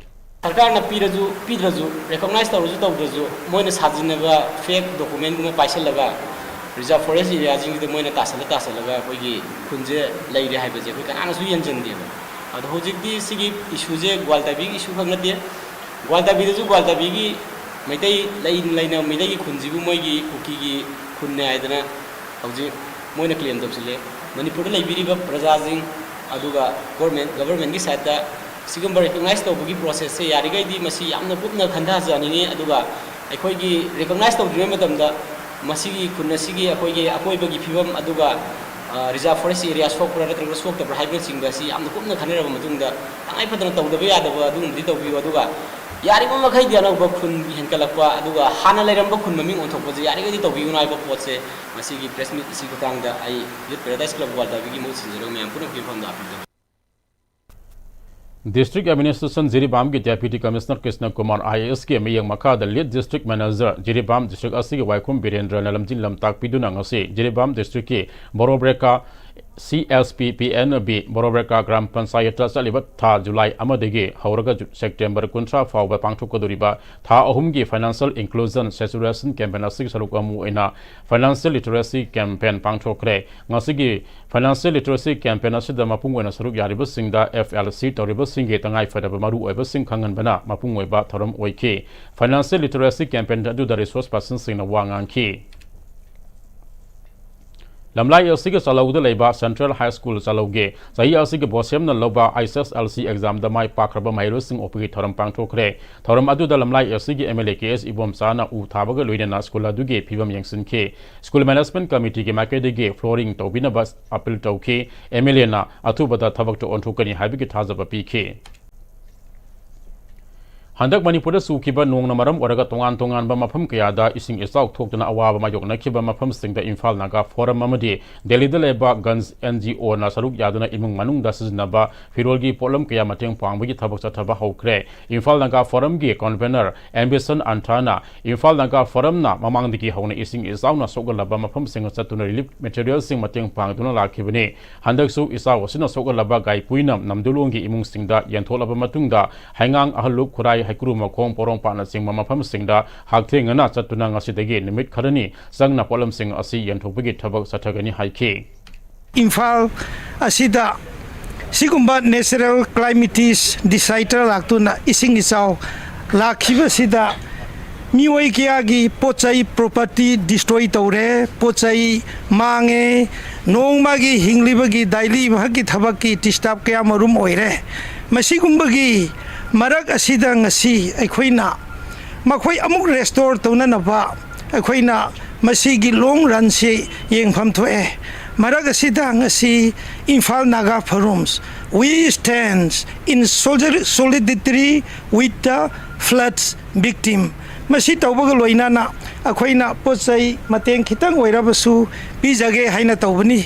ꯁꯔꯀꯥꯔꯅ ꯄꯤꯔꯁꯨ ꯄꯤꯗ꯭ꯔꯁꯨ, recognize ꯇꯧꯔꯁꯨ ꯇꯧꯗ꯭ꯔꯁꯨ, ꯃꯣꯏꯅ ꯁꯥꯖꯤꯟꯅꯕ fake documentꯒꯨꯝꯕ ꯄꯥꯏꯁꯤꯜꯂꯒ reserve forest areaꯁꯤꯡꯁꯤꯗ ꯃꯣꯏꯅ ꯇꯥꯁꯜꯂ ꯇꯥꯁꯜꯂꯒ ꯑꯩꯈꯣꯏꯒꯤ ꯈꯨꯟꯁꯦ ꯂꯩꯔꯦ ꯍꯥꯏꯕꯁꯦ ꯑꯩꯈꯣꯏ ꯀꯅꯥꯅꯁꯨ ꯌꯦꯡꯁꯤꯟꯗꯦꯕ꯫ ꯑꯗꯣ ꯍꯧꯖꯤꯛꯇꯤ ꯁꯤꯒꯤ issueꯁꯦ ꯒ꯭ꯋꯥꯜꯇꯥꯕꯤꯒꯤ issue ꯈꯛ ꯅꯠꯇꯦ, ꯒ꯭ꯋꯥꯜꯇꯥꯕꯤꯗꯁꯨ ꯒ꯭ꯋꯥꯜꯇꯥꯕꯤꯒꯤ ꯃꯩꯇꯩ ꯂꯩꯅ ꯂꯩꯅ ꯃꯩꯇꯩꯒꯤ ꯈꯨꯟꯁꯤꯕꯨ ꯃꯣꯏꯒꯤ ꯀꯨꯀꯤꯒꯤ ꯈꯨꯟꯅꯦ ꯍꯥꯏꯗꯅ ꯍꯧꯖꯤꯛ ꯃꯣꯏꯅ claim ꯇꯧꯁꯤꯜꯂꯦ꯫ ꯃꯅꯤꯄꯨꯔꯗ ꯂꯩꯕꯤꯔꯤꯕ ꯄ꯭ꯔꯖꯥꯁꯤꯡ ꯑꯗꯨꯒ government, governmentꯀꯤ sideꯇ ꯁꯤꯒꯨꯝꯕ recognize ꯇꯧꯕꯒꯤ processꯁꯦ ꯌꯥꯔꯤꯈꯩꯗꯤ ꯃꯁꯤ ꯌꯥꯝꯅ ꯀꯨꯞꯅ ꯈꯟꯊꯖꯅꯤꯡꯉꯤ꯫ ꯑꯗꯨꯒ ꯑꯩꯈꯣꯏꯒꯤ recognize ꯇꯧꯗ꯭ꯔꯤꯉꯩ ꯃꯇꯝꯗ ꯃꯁꯤꯒꯤ ꯈꯨꯟ ꯑꯁꯤꯒꯤ ꯑꯩꯈꯣꯏꯒꯤ ꯑꯀꯣꯏꯕꯒꯤ ꯐꯤꯕꯝ ꯑꯗꯨꯒ, ꯑ, reserve forest area ꯁꯣꯛꯄ꯭ꯔꯥ ꯅꯠꯇ꯭ꯔꯒ ꯁꯣꯛꯇꯕ꯭ꯔꯥ ꯍꯥꯏꯕꯅꯆꯤꯡꯕ ꯑꯁꯤ ꯌꯥꯝꯅ ꯀꯨꯞꯅ ꯈꯟꯅꯔꯕ ꯃꯇꯨꯡꯗ ꯇꯉꯥꯏ ꯐꯗꯅ ꯇꯧꯗꯕ ꯌꯥꯗꯕ ꯑꯗꯨꯒꯨꯝꯕꯗꯤ ꯇꯧꯕꯤꯌꯨ꯫ ꯑꯗꯨꯒ ꯌꯥꯔꯤꯕ ꯃꯈꯩꯗꯤ ꯑꯅꯧꯕ ꯈꯨꯟ ꯍꯦꯟꯀꯠꯂꯛꯄ ꯑꯗꯨꯒ ꯍꯥꯟꯅ ꯂꯩꯔꯝꯕ ꯈꯨꯟ ꯃꯃꯤꯡ ꯑꯣꯟꯊꯣꯛꯄꯁꯦ ꯌꯥꯔꯤꯈꯩꯗꯤ ꯇꯧꯕꯤꯒꯅꯨ ꯍꯥꯏꯕ ꯄꯣꯠꯁꯦ ꯃꯁꯤꯒꯤ press meet ꯑꯁꯤꯒꯤ ꯈꯨꯠꯊꯥꯡꯗ ꯑꯩ Youth Paradise Club ꯒ꯭ꯋꯥꯜꯇꯥꯕꯤꯒꯤ ꯃꯍꯨꯠ ꯁꯤꯟꯖꯔꯒ ꯃꯌꯥꯝ ꯄꯨꯝꯅꯃꯛꯀꯤ ꯃꯐꯝꯗ ꯑꯥꯄꯤꯜ ꯇꯧꯖꯔꯤ꯫ District Administration ꯖꯤꯔꯤꯕꯥꯝꯒꯤ Deputy Commissioner Krishna Kumar IASꯀꯤ ꯃꯤꯠꯌꯦꯡ ꯃꯈꯥꯗ Lead District Manager Jiribam district ꯑꯁꯤꯒꯤ ꯋꯥꯏꯈꯣꯝ ꯕꯤꯔꯦꯟꯗ꯭ꯔꯅ ꯂꯝꯖꯤꯡ ꯂꯝꯇꯥꯛꯄꯤꯗꯨꯅ ꯉꯁꯤ ꯖꯤꯔꯤꯕꯥꯝ districtꯀꯤ ꯕꯣꯔꯣꯕ꯭ꯔꯦꯀꯥ CSPPNB ꯕꯣꯔꯣꯕ꯭ꯔꯦꯀꯥ ꯒ꯭ꯔꯥꯝ ꯄꯟꯆꯥꯌꯠꯇ ꯆꯠꯂꯤꯕ ꯊꯥ ꯖꯨꯂꯥꯏ ꯑꯃꯗꯒꯤ ꯍꯧꯔꯒ ꯖꯨ-, ꯁꯦꯞꯇꯦꯝꯕꯔ ꯀꯨꯟꯊ꯭ꯔꯥ ꯐꯥꯎꯕ ꯄꯥꯡꯊꯣꯛꯀꯗꯧꯔꯤꯕ ꯊꯥ ꯑꯍꯨꯝꯒꯤ Financial Inclusion Saturation Campaign ꯑꯁꯤꯒꯤ ꯁꯔꯨꯛ ꯑꯃ ꯑꯣꯏꯅ Financial Literacy Campaign ꯄꯥꯡꯊꯣꯛꯈ꯭ꯔꯦ꯫ ꯉꯁꯤꯒꯤ Financial Literacy Campaign ꯑꯁꯤꯗ ꯃꯄꯨꯡ ꯑꯣꯏꯅ ꯁꯔꯨꯛ ꯌꯥꯔꯤꯕꯁꯤꯡꯗ FLC ꯇꯧꯔꯤꯕꯁꯤꯡꯒꯤ ꯇꯉꯥꯏ ꯐꯗꯕ ꯃꯔꯨꯑꯣꯏꯕꯁꯤꯡ ꯈꯪꯍꯟꯕꯅ ꯃꯄꯨꯡ ꯑꯣꯏꯕ ꯊꯧꯔꯝ ꯑꯣꯏꯈꯤ꯫ Financial Literacy Campaign ꯑꯗꯨꯗ resource personꯁꯤꯡꯅ ꯋꯥ ꯉꯥꯡꯈꯤ꯫ ꯂꯝꯂꯥꯏ ꯑꯦꯁ ꯁꯤꯒꯤ ꯆꯥꯂꯧꯗ ꯂꯩꯕ Central High School ꯆꯥꯂꯧꯒꯤ ꯆꯍꯤ ꯑꯁꯤꯒꯤ ꯕꯣꯁꯦꯝꯅ ꯂꯧꯕ H S S L C examꯗ ꯃꯥꯏ ꯄꯥꯛꯈ꯭ꯔꯕ ꯃꯍꯩꯔꯣꯏꯁꯤꯡ ꯑꯣꯛꯄꯒꯤ ꯊꯧꯔꯝ ꯄꯥꯡꯊꯣꯛꯈ꯭ꯔꯦ꯫ ꯊꯧꯔꯝ ꯑꯗꯨꯗ ꯂꯝꯂꯥꯏ ꯑꯦꯁ ꯁꯤꯒꯤ M L A K S ꯏꯕꯣꯝꯆꯥꯅ ꯎ ꯊꯥꯕꯒ ꯂꯣꯏꯅꯅ school ꯑꯗꯨꯒꯤ ꯐꯤꯕꯝ ꯌꯦꯡꯁꯤꯟꯈꯤ꯫ School Management Committeeꯒꯤ ꯃꯥꯏꯀꯩꯗꯒꯤ flooring ꯇꯧꯕꯤꯅꯕ appeal ꯇꯧꯈꯤ꯫ M L Aꯅ ꯑꯊꯨꯕꯗ ꯊꯕꯛꯇ ꯑꯣꯟꯊꯣꯛꯀꯅꯤ ꯍꯥꯏꯕꯒꯤ ꯊꯥꯖꯕ ꯄꯤꯈꯤ꯫ ꯍꯟꯗꯛ ꯃꯅꯤꯄꯨꯔꯗ ꯆꯨꯈꯤꯕ ꯅꯣꯡꯅ ꯃꯔꯝ ꯑꯣꯏꯔꯒ ꯇꯣꯉꯥꯟ ꯇꯣꯉꯥꯟꯕ ꯃꯐꯝ ꯀꯌꯥꯗ ꯏꯁꯤꯡ ꯏꯆꯥꯎ ꯊꯣꯛꯇꯨꯅ ꯑꯋꯥꯕ ꯃꯥꯌꯣꯛꯅꯈꯤꯕ ꯃꯐꯝꯁꯤꯡꯗ ꯏꯝꯐꯥꯜ ꯅꯥꯒꯥ ꯐꯣꯔꯝ ꯑꯃꯗꯤ ꯗꯦꯜꯂꯤꯗ ꯂꯩꯕ ꯒꯟꯖ N G Oꯅ ꯁꯔꯨꯛ ꯌꯥꯗꯨꯅ ꯏꯃꯨꯡ ꯃꯅꯨꯡꯗ ꯁꯤꯖꯤꯟꯅꯕ ꯐꯤꯔꯣꯜꯒꯤ ꯄꯣꯠꯂꯝ ꯀꯌꯥ ꯃꯇꯦꯡ ꯄꯥꯡꯕꯒꯤ ꯊꯕꯛ ꯆꯠꯊꯕ ꯍꯧꯈ꯭ꯔꯦ꯫ ꯏꯝꯐꯥꯜ ꯅꯥꯒꯥ ꯐꯣꯔꯝꯒꯤ convener ꯑꯦꯝꯕꯤꯁꯟ ꯑꯟꯊꯥꯅ ꯏꯝꯐꯥꯜ ꯅꯥꯒꯥ ꯐꯣꯔꯝꯅ ꯃꯃꯥꯡꯗꯒꯤ ꯍꯧꯅ ꯏꯁꯤꯡ ꯏꯆꯥꯎꯅ ꯁꯣꯛꯍꯜꯂꯕ ꯃꯐꯝꯁꯤꯡꯗ ꯆꯠꯇꯨꯅ relief materialꯁꯤꯡ ꯃꯇꯦꯡ ꯄꯥꯡꯗꯨꯅ ꯂꯥꯛꯈꯤꯕꯅꯤ꯫ ꯍꯟꯗꯛꯁꯨ ꯏꯆꯥꯎ ꯑꯁꯤꯅ ꯁꯣꯛꯍꯜꯂꯕ ꯒꯥꯏꯄꯨꯏꯅꯝ ꯅꯝꯗꯨꯂꯣꯡꯒꯤ ꯏꯃꯨꯡꯁꯤꯡꯗ ꯌꯦꯟꯊꯣꯛꯂꯕ ꯃꯇꯨꯡꯗ ꯍꯩꯉꯥꯡ, ꯑꯍꯜꯂꯨꯞ, ꯈꯨꯔꯥꯏ, ꯍꯩꯀ꯭ꯔꯨ ꯃꯈꯣꯡ, ꯄꯣꯔꯣꯝꯄꯥꯠꯅꯆꯤꯡꯕ ꯃꯐꯝꯁꯤꯡꯗ ꯍꯛꯊꯦꯡꯅꯅ ꯆꯠꯇꯨꯅ ꯉꯁꯤꯗꯒꯤ ꯅꯨꯃꯤꯠ ꯈꯔꯅꯤ ꯆꯪꯅ ꯄꯣꯠꯂꯝꯁꯤꯡ ꯑꯁꯤ ꯌꯦꯟꯊꯣꯛꯄꯒꯤ ꯊꯕꯛ ꯆꯠꯊꯒꯅꯤ ꯍꯥꯏꯈꯤ꯫ ꯏꯝꯐꯥꯜ ꯑꯁꯤꯗ ꯁꯤꯒꯨꯝꯕ natural calamities, disaster ꯂꯥꯛꯇꯨꯅ ꯏꯁꯤꯡ ꯏꯆꯥꯎ ꯂꯥꯛꯈꯤꯕꯁꯤꯗ ꯃꯤꯑꯣꯏ ꯀꯌꯥꯒꯤ ꯄꯣꯠ ꯆꯩ, property destroy ꯇꯧꯔꯦ, ꯄꯣꯠ ꯆꯩ ꯃꯥꯡꯉꯦ, ꯅꯣꯡꯃꯒꯤ ꯍꯤꯡꯂꯤꯕꯒꯤ daily ꯃꯍꯥꯛꯀꯤ ꯊꯕꯛꯀꯤ disturb ꯀꯌꯥ ꯃꯔꯨꯝ ꯑꯣꯏꯔꯦ꯫ ꯃꯁꯤꯒꯨꯝꯕꯒꯤ ꯃꯔꯛ ꯑꯁꯤꯗ ꯉꯁꯤ ꯑꯩꯈꯣꯏꯅ ꯃꯈꯣꯏ ꯑꯃꯨꯛ restore ꯇꯧꯅꯅꯕ ꯑꯩꯈꯣꯏꯅ ꯃꯁꯤꯒꯤ long runꯁꯤ ꯌꯦꯡꯐꯝ ꯊꯣꯛꯑꯦ꯫ ꯃꯔꯛ ꯑꯁꯤꯗ ꯉꯁꯤ Imphal Naga ꯐꯣꯔꯝꯁ, we stand in solidar-, solidarity with the floods victim꯫ ꯃꯁꯤ ꯇꯧꯕꯒ ꯂꯣꯏꯅꯅ ꯑꯩꯈꯣꯏꯅ ꯄꯣꯠ ꯆꯩ ꯃꯇꯦꯡ ꯈꯤꯇꯪ ꯑꯣꯏꯔꯕꯁꯨ ꯄꯤꯖꯒꯦ ꯍꯥꯏꯅ ꯇꯧꯕꯅꯤ꯫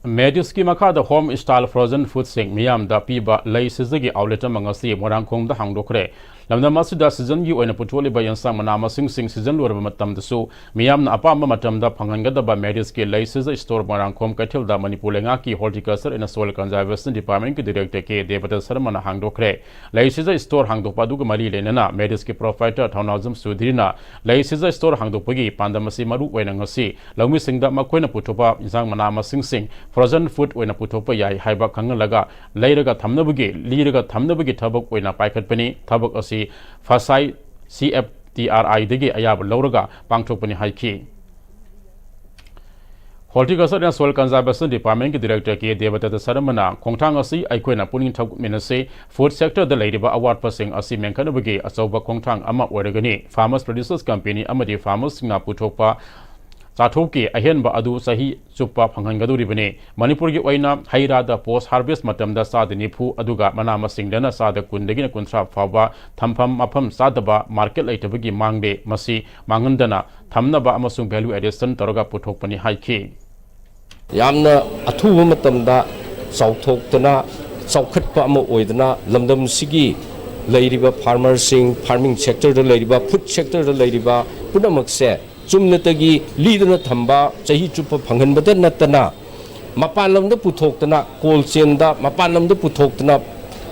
ꯃꯦꯗꯤꯁꯀꯤ ꯃꯈꯥꯗ home style frozen foodꯁꯤꯡ ꯃꯤꯌꯥꯝꯗ ꯄꯤꯕ ꯂꯩ ꯁꯤꯖꯒꯤ outlet ꯑꯃ ꯉꯁꯤ ꯃꯣꯏꯔꯥꯡꯈꯣꯝꯗ ꯍꯥꯡꯗꯣꯛꯈ꯭ꯔꯦ꯫ ꯂꯝꯗꯝ ꯑꯁꯤꯗ seasonꯒꯤ ꯑꯣꯏꯅ ꯄꯨꯊꯣꯛꯂꯤꯕ ꯌꯦꯟꯁꯥꯡ ꯃꯅꯥ ꯃꯁꯤꯡꯁꯤꯡ season ꯂꯣꯏꯔꯕ ꯃꯇꯝꯗꯁꯨ ꯃꯤꯌꯥꯝꯅ ꯑꯄꯥꯝꯕ ꯃꯇꯝꯗ ꯐꯪꯍꯟꯒꯗꯕ ꯃꯦꯗꯤꯁꯀꯤ ꯂꯩ ꯁꯤꯖ store ꯃꯣꯏꯔꯥꯡꯈꯣꯝ ꯀꯩꯊꯦꯜꯗ ꯃꯅꯤꯄꯨꯔ ꯂꯩꯉꯥꯛꯀꯤ Horticulture and Soil Conservation Departmentꯀꯤ Directorꯀꯦ ꯗꯦꯕꯗꯠ ꯁꯔꯃꯅ ꯍꯥꯡꯗꯣꯛꯈ꯭ꯔꯦ꯫ ꯂꯩ ꯁꯤꯖ store ꯍꯥꯡꯗꯣꯛꯄ ꯑꯗꯨꯒ ꯃꯔꯤ ꯂꯩꯅꯅ ꯃꯦꯗꯤꯁꯀꯤ proprietor ꯊꯧꯅꯥꯎꯖꯝ ꯁꯨꯙꯤꯔꯅ ꯂꯩ ꯁꯤꯖ store ꯍꯥꯡꯗꯣꯛꯄꯒꯤ ꯄꯥꯟꯗꯝ ꯑꯁꯤ ꯃꯔꯨ ꯑꯣꯏꯅ ꯉꯁꯤ ꯂꯧꯃꯤꯁꯤꯡꯗ ꯃꯈꯣꯏꯅ ꯄꯨꯊꯣꯛꯄ ꯏꯟꯁꯥꯡ ꯃꯅꯥ ꯃꯁꯤꯡꯁꯤꯡ frozen food ꯑꯣꯏꯅ ꯄꯨꯊꯣꯛꯄ ꯌꯥꯏ ꯍꯥꯏꯕ ꯈꯪꯍꯜꯂꯒ ꯂꯩꯔꯒ ꯊꯝꯅꯕꯒꯤ, ꯂꯤꯔꯒ ꯊꯝꯅꯕꯒꯤ ꯊꯕꯛ ꯑꯣꯏꯅ ꯄꯥꯏꯈꯠꯄꯅꯤ꯫ ꯊꯕꯛ ꯑꯁꯤ ꯐꯁꯥꯏ C F T R Iꯗꯒꯤ ꯑꯌꯥꯕ ꯂꯧꯔꯒ ꯄꯥꯡꯊꯣꯛꯄꯅꯤ ꯍꯥꯏꯈꯤ꯫ Horticulture and Soil Conservation Department ꯀꯤ Director ꯀꯦ ꯗꯦꯕꯗꯠꯇ ꯁꯔꯃꯅ ꯈꯣꯡꯊꯥꯡ ꯑꯁꯤ ꯑꯩꯈꯣꯏꯅ ꯄꯨꯛꯅꯤꯡ ꯊꯧꯒꯠꯃꯤꯟꯅꯁꯤ, food sector ꯗ ꯂꯩꯔꯤꯕ ꯑꯋꯥꯠꯄꯁꯤꯡ ꯑꯁꯤ ꯃꯦꯟꯈꯠꯅꯕꯒꯤ ꯑꯆꯧꯕ ꯈꯣꯡꯊꯥꯡ ꯑꯃ ꯑꯣꯏꯔꯒꯅꯤ꯫ Farmers Producers Company ꯑꯃꯗꯤ farmers ꯁꯤꯡꯅ ꯄꯨꯊꯣꯛꯄ ꯆꯥꯊꯣꯛꯀꯤ ꯑꯍꯦꯟꯕ ꯑꯗꯨ ꯆꯍꯤ ꯆꯨꯞꯄ ꯐꯪꯍꯟꯒꯗꯧꯔꯤꯕꯅꯤ꯫ ꯃꯅꯤꯄꯨꯔꯒꯤ ꯑꯣꯏꯅ ꯍꯩ ꯔꯥꯗ post harvest ꯃꯇꯝꯗ ꯆꯥꯗ ꯅꯤꯐꯨ, ꯑꯗꯨꯒ ꯃꯅꯥ ꯃꯁꯤꯡꯗꯅ ꯆꯥꯗ ꯀꯨꯟꯗꯒꯤꯅ ꯀꯨꯟꯊ꯭ꯔꯥ ꯐꯥꯎꯕ ꯊꯝꯐꯝ ꯃꯐꯝ ꯆꯥꯗꯕ market ꯂꯩꯇꯕꯒꯤ ꯃꯥꯡꯂꯦ꯫ ꯃꯁꯤ ꯃꯥꯡꯍꯟꯗꯅ ꯊꯝꯅꯕ ꯑꯃꯁꯨꯡ value addition ꯇꯧꯔꯒ ꯄꯨꯊꯣꯛꯄꯅꯤ ꯍꯥꯏꯈꯤ꯫ ꯌꯥꯝꯅ ꯑꯊꯨꯕ ꯃꯇꯝꯗ ꯆꯥꯎꯊꯣꯛꯇꯅ ꯆꯥꯎꯈꯠꯄ ꯑꯃ ꯑꯣꯏꯗꯅ ꯂꯝꯗꯝꯁꯤꯒꯤ ꯂꯩꯔꯤꯕ farmer ꯁꯤꯡ, farming sector ꯗ ꯂꯩꯔꯤꯕ, food sector ꯗ ꯂꯩꯔꯤꯕ ꯄꯨꯝꯅꯃꯛꯁꯦ ꯆꯨꯝꯅꯇꯒꯤ ꯂꯤꯗꯨꯅ ꯊꯝꯕ, ꯆꯍꯤ ꯆꯨꯞꯄ ꯐꯪꯍꯟꯕꯗ ꯅꯠꯇꯅ ꯃꯄꯥꯟ ꯂꯝꯗ ꯄꯨꯊꯣꯛꯇꯅ, cold chain ꯗ ꯃꯄꯥꯟ ꯂꯝꯗ ꯄꯨꯊꯣꯛꯇꯅ,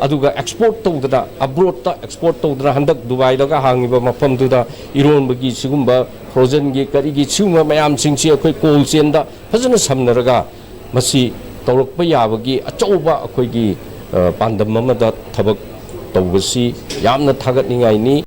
ꯑꯗꯨꯒ export ꯇꯧꯗꯅ, abroad ꯇ export ꯇꯧꯗꯅ, ꯍꯟꯗꯛ ꯗꯨꯕꯥꯏꯗꯒ ꯍꯥꯡꯉꯤꯕ ꯃꯐꯝꯗꯨꯗ ꯏꯔꯣꯟꯕꯒꯤ ꯁꯤꯒꯨꯝꯕ frozen ꯒꯤ ꯀꯔꯤꯒꯤ ꯁꯤꯒꯨꯝꯕ ꯃꯌꯥꯝꯁꯤꯡꯁꯤ ꯑꯩꯈꯣꯏ cold chain ꯗ ꯐꯖꯅ ꯁꯝꯅꯔꯒ ꯃꯁꯤ ꯇꯧꯔꯛꯄ ꯌꯥꯕꯒꯤ ꯑꯆꯧꯕ ꯑꯩꯈꯣꯏꯒꯤ, ꯑ, ꯄꯥꯟꯗꯝ ꯑꯃꯗ ꯊꯕꯛ ꯇꯧꯕꯁꯤ ꯌꯥꯝꯅ ꯊꯥꯒꯠꯅꯤꯡꯉꯥꯏꯅꯤ꯫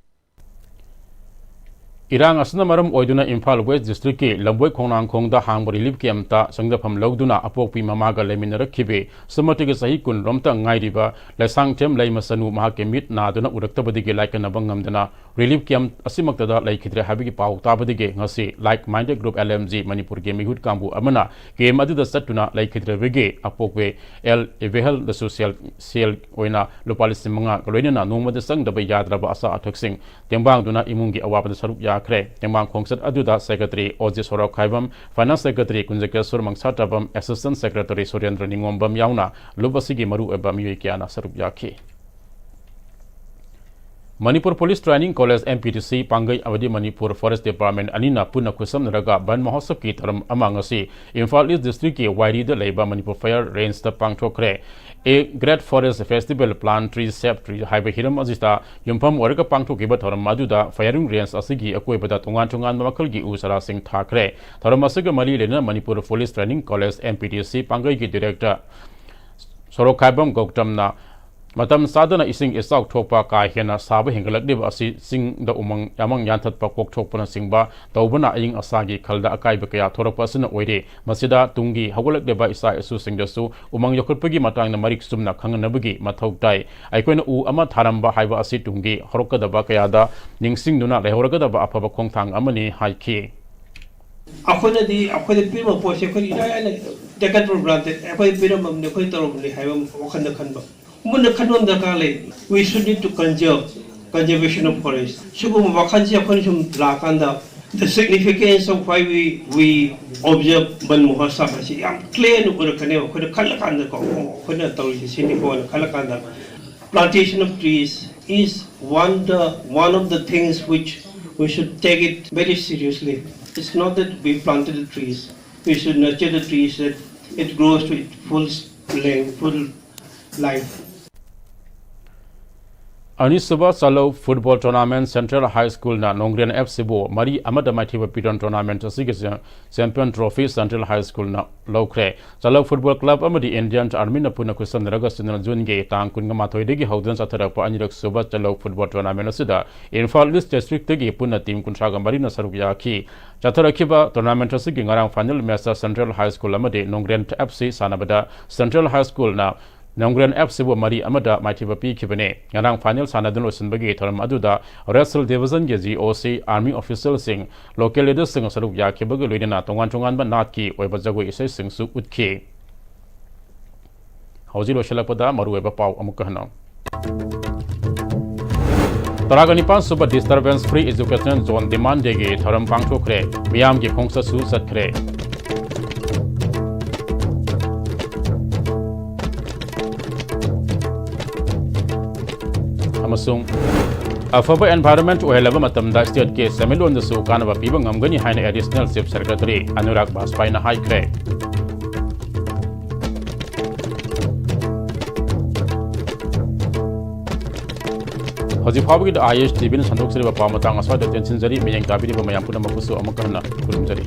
ꯏꯔꯥꯡ ꯑꯁꯤꯅ ꯃꯔꯝ ꯑꯣꯏꯗꯨꯅ ꯏꯝꯐꯥꯜ West District ꯀꯤ ꯂꯝꯕꯣꯏ ꯈꯣꯡꯅꯥꯡꯈꯣꯡꯗ ꯍꯥꯡꯕ relief camp ꯇ ꯆꯪꯖꯐꯝ ꯂꯧꯗꯨꯅ ꯑꯄꯣꯛꯄꯤ ꯃꯃꯥꯒ ꯂꯩꯃꯤꯟꯅꯔꯛꯈꯤꯕꯤ ꯁꯨꯃꯇꯤꯒꯤ ꯆꯍꯤ ꯀꯨꯟꯔꯣꯝꯇ ꯉꯥꯏꯔꯤꯕ ꯂꯩꯁꯥꯡꯊꯦꯝ ꯂꯩꯃꯁꯅꯨ ꯃꯍꯥꯛꯀꯤ ꯃꯤꯠ ꯅꯥꯗꯨꯅ ꯎꯔꯛꯇꯕꯗꯒꯤ ꯂꯥꯏꯀꯠꯅꯕ ꯉꯝꯗꯅ relief camp ꯑꯁꯤꯃꯛꯇꯗ ꯂꯩꯈꯤꯗ꯭ꯔꯦ ꯍꯥꯏꯕꯒꯤ ꯄꯥꯎ ꯇꯥꯕꯗꯒꯤ ꯉꯁꯤ Like Minded Group L M G ꯃꯅꯤꯄꯨꯔꯒꯤ ꯃꯤꯍꯨꯠ ꯀꯥꯡꯕꯨ ꯑꯃꯅ camp ꯑꯗꯨꯗ ꯆꯠꯇꯨꯅ ꯂꯩꯈꯤꯗ꯭ꯔꯕꯒꯤ ꯑꯄꯣꯛꯄꯤ ꯑꯦꯜ ꯏꯕꯦꯍꯜꯗꯁꯨ ꯁꯦꯜ, ꯁꯦꯜ ꯑꯣꯏꯅ ꯂꯨꯄꯥ ꯂꯤꯁꯤꯡ ꯃꯉꯥꯒ ꯂꯣꯏꯅꯅ ꯅꯣꯡꯃꯗ ꯆꯪꯗꯕ ꯌꯥꯗ꯭ꯔꯕ ꯑꯆꯥ ꯑꯊꯛꯁꯤꯡ ꯇꯦꯡꯕꯥꯡꯗꯨꯅ ꯏꯃꯨꯡꯒꯤ ꯑꯋꯥꯕꯗ ꯁꯔꯨꯛ ꯌꯥꯈ꯭ꯔꯦ꯫ ꯇꯦꯡꯕꯥꯡ ꯈꯣꯡꯆꯠ ꯑꯗꯨꯗ Secretary ꯑꯣꯖꯤ ꯁꯣꯔꯣꯛꯈꯥꯏꯕꯝ, Finance Secretary ꯀꯨꯟꯖꯀꯦꯁꯣꯔ ꯃꯪꯁꯥꯇꯕꯝ, Assistant Secretary ꯁꯨꯔꯦꯟꯗ꯭ꯔ ꯅꯤꯉꯣꯝꯕꯝ ꯌꯥꯎꯅ ꯂꯨꯞ ꯑꯁꯤꯒꯤ ꯃꯔꯨꯑꯣꯏꯕ ꯃꯤꯑꯣꯏ ꯀꯌꯥꯅ ꯁꯔꯨꯛ ꯌꯥꯈꯤ꯫ Manipur Police Training College, M P T C, ꯄꯥꯡꯒꯩ ꯑꯃꯗꯤ ꯃꯅꯤꯄꯨꯔ Forest Department ꯑꯅꯤꯅ ꯄꯨꯟꯅ ꯈꯨꯠꯁꯝꯅꯔꯒ ꯕꯟ ꯃꯍꯣꯠꯁꯕꯀꯤ ꯊꯧꯔꯝ ꯑꯃ ꯉꯁꯤ ꯏꯝꯐꯥꯜ East District ꯀꯤ ꯋꯥꯏꯔꯤꯗ ꯂꯩꯕ ꯃꯅꯤꯄꯨꯔ Fire Range ꯇ ꯄꯥꯡꯊꯣꯛꯈ꯭ꯔꯦ꯫ A Great Forest Festival, Plant Tree, Save Tree ꯍꯥꯏꯕ ꯍꯤꯔꯝ ꯑꯁꯤꯗ ꯌꯨꯝꯐꯝ ꯑꯣꯏꯔꯒ ꯄꯥꯡꯊꯣꯛꯈꯤꯕ ꯊꯧꯔꯝ ꯑꯗꯨꯗ Firing Range ꯑꯁꯤꯒꯤ ꯑꯀꯣꯏꯕꯗ ꯇꯣꯉꯥꯟ ꯇꯣꯉꯥꯟꯕ ꯃꯈꯜꯒꯤ ꯎ ꯆꯥꯔꯥꯁꯤꯡ ꯊꯥꯈ꯭ꯔꯦ꯫ ꯊꯧꯔꯝ ꯑꯁꯤꯒ ꯃꯔꯤ ꯂꯩꯅꯅ Manipur Police Training College, M P T C, ꯄꯥꯡꯒꯩꯒꯤ Director ꯁꯣꯔꯣꯛꯈꯥꯏꯕꯝ ꯒꯧꯇꯝꯅ ꯃꯇꯝ ꯆꯥꯗꯅ ꯏꯁꯤꯡ ꯏꯆꯥꯎ ꯊꯣꯛꯄ, ꯀꯥ ꯍꯦꯟꯅ ꯁꯥꯕ ꯍꯦꯟꯒꯠꯂꯛꯂꯤꯕ ꯑꯁꯤ ꯆꯤꯡꯗ ꯎꯃꯪ ꯌꯥꯃꯪ ꯌꯥꯟꯊꯠꯄ, ꯀꯣꯛꯊꯣꯛꯄꯅꯆꯤꯡꯕ ꯇꯧꯕꯅ ꯑꯏꯪ ꯑꯁꯥꯒꯤ ꯈꯜꯗ ꯑꯀꯥꯏꯕ ꯀꯌꯥ ꯊꯣꯔꯛꯄ ꯑꯁꯤꯅ ꯑꯣꯏꯔꯦ꯫ ꯃꯁꯤꯗ ꯇꯨꯡꯒꯤ ꯍꯧꯒꯠꯂꯛꯂꯤꯕ ꯏꯆꯥ ꯏꯁꯨꯁꯤꯡꯗꯁꯨ ꯎꯃꯪ ꯌꯣꯛꯈꯠꯄꯒꯤ ꯃꯇꯥꯡꯗ ꯃꯔꯤꯛ ꯆꯨꯝꯅ ꯈꯪꯍꯟꯅꯕꯒꯤ ꯃꯊꯧ ꯇꯥꯏ꯫ ꯑꯩꯈꯣꯏꯅ ꯎ ꯑꯃ ꯊꯥꯔꯝꯕ ꯍꯥꯏꯕ ꯑꯁꯤ ꯇꯨꯡꯒꯤ ꯍꯧꯔꯛꯀꯗꯕ ꯀꯌꯥꯗ ꯅꯤꯡꯁꯤꯡꯗꯨꯅ ꯂꯩꯍꯧꯔꯒꯗꯕ ꯑꯐꯕ ꯈꯣꯡꯊꯥꯡ ꯑꯃꯅꯤ ꯍꯥꯏꯈꯤ꯫ ꯑꯩꯈꯣꯏꯅꯗꯤ ꯑꯩꯈꯣꯏꯗ ꯄꯤꯔꯝꯕ ꯄꯣꯠꯁꯦ ꯑꯩꯈꯣꯏꯗꯤ ꯏꯔꯥꯏ ꯂꯥꯏꯅ take it for granted, ꯑꯩꯈꯣꯏꯗ ꯄꯤꯔꯝꯕꯅꯤ, ꯑꯩꯈꯣꯏ ꯇꯧꯔꯝꯕꯅꯤ ꯍꯥꯏꯕ ꯋꯥꯈꯜꯗ ꯈꯟꯕ꯫ ꯃꯨꯟꯅ ꯈꯟꯕ ꯑꯃ ꯗꯔꯀꯥꯔ ꯂꯩ꯫ We should need to conserve, conservation of forest. ꯁꯤꯒꯨꯝꯕ ꯋꯥꯈꯜꯁꯦ ꯑꯩꯈꯣꯏꯅ ꯁꯨꯝ ꯂꯥꯛꯑꯀꯥꯟꯗ, the significance of why we, we observe Van Mahotsav ꯍꯥꯏꯁꯤ ꯌꯥꯝ clear ꯑꯣꯏꯔꯛꯀꯅꯦꯕ꯫ ꯑꯩꯈꯣꯏꯅ ꯈꯜꯂꯀꯥꯟꯗꯀꯣ, "ꯑꯣ, ꯑꯩꯈꯣꯏꯅ ꯇꯧꯔꯤꯁꯦ ꯁꯤꯅꯤꯀꯣꯅ" ꯈꯜꯂꯀꯥꯟꯗ, plantation of trees is one the, one of the things which we should take it very seriously. It's not that we planted the trees. We should nurture the trees that it grows to its full length, full life. ꯑꯅꯤꯁꯨꯕ ꯆꯥꯂꯧ football tournament central ꯍꯥꯏ ꯁ꯭ꯀꯨꯜꯅ ꯅꯣꯡꯒ꯭ꯔꯦꯟ F ꯁꯤꯕꯨ ꯃꯔꯤ ꯑꯃꯗ ꯃꯥꯏꯊꯤꯕ ꯄꯤꯗꯨꯅ tournament ꯑꯁꯤꯒꯤ champion trophy central ꯍꯥꯏ ꯁ꯭ꯀꯨꯜꯅ ꯂꯧꯈ꯭ꯔꯦ꯫ ꯆꯥꯂꯧ football club ꯑꯃꯗꯤ Indian ꯑꯥꯔꯃꯤꯅ ꯄꯨꯟꯅ ꯈꯨꯠꯁꯝꯅꯔꯒ ꯁꯤꯖꯟ ꯖꯨꯟꯒꯤ ꯇꯥꯡ ꯀꯨꯟꯃꯥꯊꯣꯏꯗꯒꯤ ꯍꯧꯗꯨꯅ ꯆꯠꯊꯔꯛꯄ ꯑꯅꯤꯔꯛ ꯁꯨꯕ ꯆꯥꯂꯧ ꯐꯨꯠꯕꯣꯜ ꯇꯣꯔꯅꯥꯃꯦꯟꯠ ꯑꯁꯤꯗ ꯏꯝꯐꯥꯜ ꯏꯁ꯭ꯠ ꯗꯤꯁꯇ꯭ꯔꯤꯛꯇꯒꯤ ꯄꯨꯟꯅ ꯇꯤꯝ ꯀꯨꯟꯊ꯭ꯔꯥꯒ ꯃꯔꯤꯅ ꯁꯔꯨꯛ ꯌꯥꯈꯤ꯫ ꯆꯠꯊꯔꯛꯈꯤꯕ ꯇꯣꯔꯅꯥꯃꯦꯟꯠ ꯑꯁꯤꯒꯤ ꯉꯔꯥꯡ ꯐꯥꯏꯅꯦꯜ ꯃꯦꯠꯆꯇ ꯁꯦꯟꯇ꯭ꯔꯦꯜ ꯍꯥꯏ ꯁ꯭ꯀꯨꯜ ꯑꯃꯗꯤ ꯅꯣꯡꯒ꯭ꯔꯦꯟ ꯑꯦꯐ ꯁꯤ ꯁꯥꯟꯅꯕꯗ ꯁꯦꯟꯇ꯭ꯔꯦꯜ ꯍꯥꯏ ꯁ꯭ꯀꯨꯜꯅ ꯅꯣꯡꯒ꯭ꯔꯦꯟ ꯑꯦꯐ ꯁꯤꯕꯨ ꯃꯔꯤ ꯑꯃꯗ ꯃꯥꯏꯊꯤꯕ ꯄꯤꯈꯤꯕꯅꯤ꯫ ꯉꯔꯥꯡ ꯐꯥꯏꯅꯦꯜ ꯁꯥꯟꯅꯗꯨꯅ ꯂꯣꯏꯁꯤꯟꯕꯒꯤ ꯊꯧꯔꯝ ꯑꯗꯨꯗ ꯔꯦꯁꯜ ꯗꯤꯕꯤꯖꯟꯒꯤ ꯖꯤ ꯑꯣ ꯁꯤ, ꯑꯥꯔꯃꯤ ꯑꯣꯐꯤꯁꯤꯌꯦꯜꯁꯤꯡ, ꯂꯣꯀꯦꯜ ꯂꯤꯗꯔꯁꯤꯡ ꯁꯔꯨꯛ ꯌꯥꯈꯤꯕꯒ ꯂꯣꯏꯅꯅ ꯇꯣꯉꯥꯟ ꯇꯣꯉꯥꯟꯕ ꯅꯥꯠꯀꯤ ꯑꯣꯏꯕ ꯖꯒꯣꯏ ꯏꯁꯩꯁꯤꯡꯁꯨ ꯎꯠꯈꯤ꯫ ꯍꯧꯖꯤꯛ ꯂꯣꯏꯁꯤꯜꯂꯛꯄꯗ ꯃꯔꯨꯑꯣꯏꯕ ꯄꯥꯎ ꯑꯃꯨꯛꯀ ꯍꯟꯅ꯫ ꯇꯔꯥꯒ ꯅꯤꯄꯥꯟ ꯁꯨꯕ Disturbance Free Educational Zone Demand Dayꯒꯤ ꯊꯧꯔꯝ ꯄꯥꯡꯊꯣꯛꯈ꯭ꯔꯦ꯫ ꯃꯤꯌꯥꯝꯒꯤ ꯈꯣꯡꯆꯠꯁꯨ ꯆꯠꯈ꯭ꯔꯦ꯫ ꯑꯃꯁꯨꯡ ꯑꯐꯕ environment ꯑꯣꯏꯍꯜꯂꯕ ꯃꯇꯝꯗ stateꯀꯤ ꯁꯦꯟꯃꯤꯠꯂꯣꯟꯗꯁꯨ ꯀꯥꯟꯅꯕ ꯄꯤꯕ ꯉꯝꯒꯅꯤ ꯍꯥꯏꯅ Additional Chief Secretary ꯑꯅꯨꯔꯥꯒ ꯕꯥꯖꯄꯥꯏꯅ ꯍꯥꯏꯈ꯭ꯔꯦ꯫ ꯍꯧꯖꯤꯛ ꯐꯥꯎꯕꯒꯤꯗꯤ ꯑꯥꯏ ꯑꯦꯁ ꯇꯤ ꯚꯤꯅ ꯁꯟꯗꯣꯛꯆꯔꯤꯕ ꯄꯥꯎ ꯃꯇꯥꯡ ꯑꯁ꯭ꯋꯥꯏꯗ ꯇꯦꯟꯁꯤꯟꯖꯔꯤ꯫ ꯃꯤꯠꯌꯦꯡ ꯇꯥꯕꯤꯔꯤꯕ ꯃꯌꯥꯝ ꯄꯨꯝꯅꯃꯛꯄꯨꯁꯨ ꯑꯃꯨꯛꯀ ꯍꯟꯅ ꯈꯨꯔꯨꯝꯖꯔꯤ꯫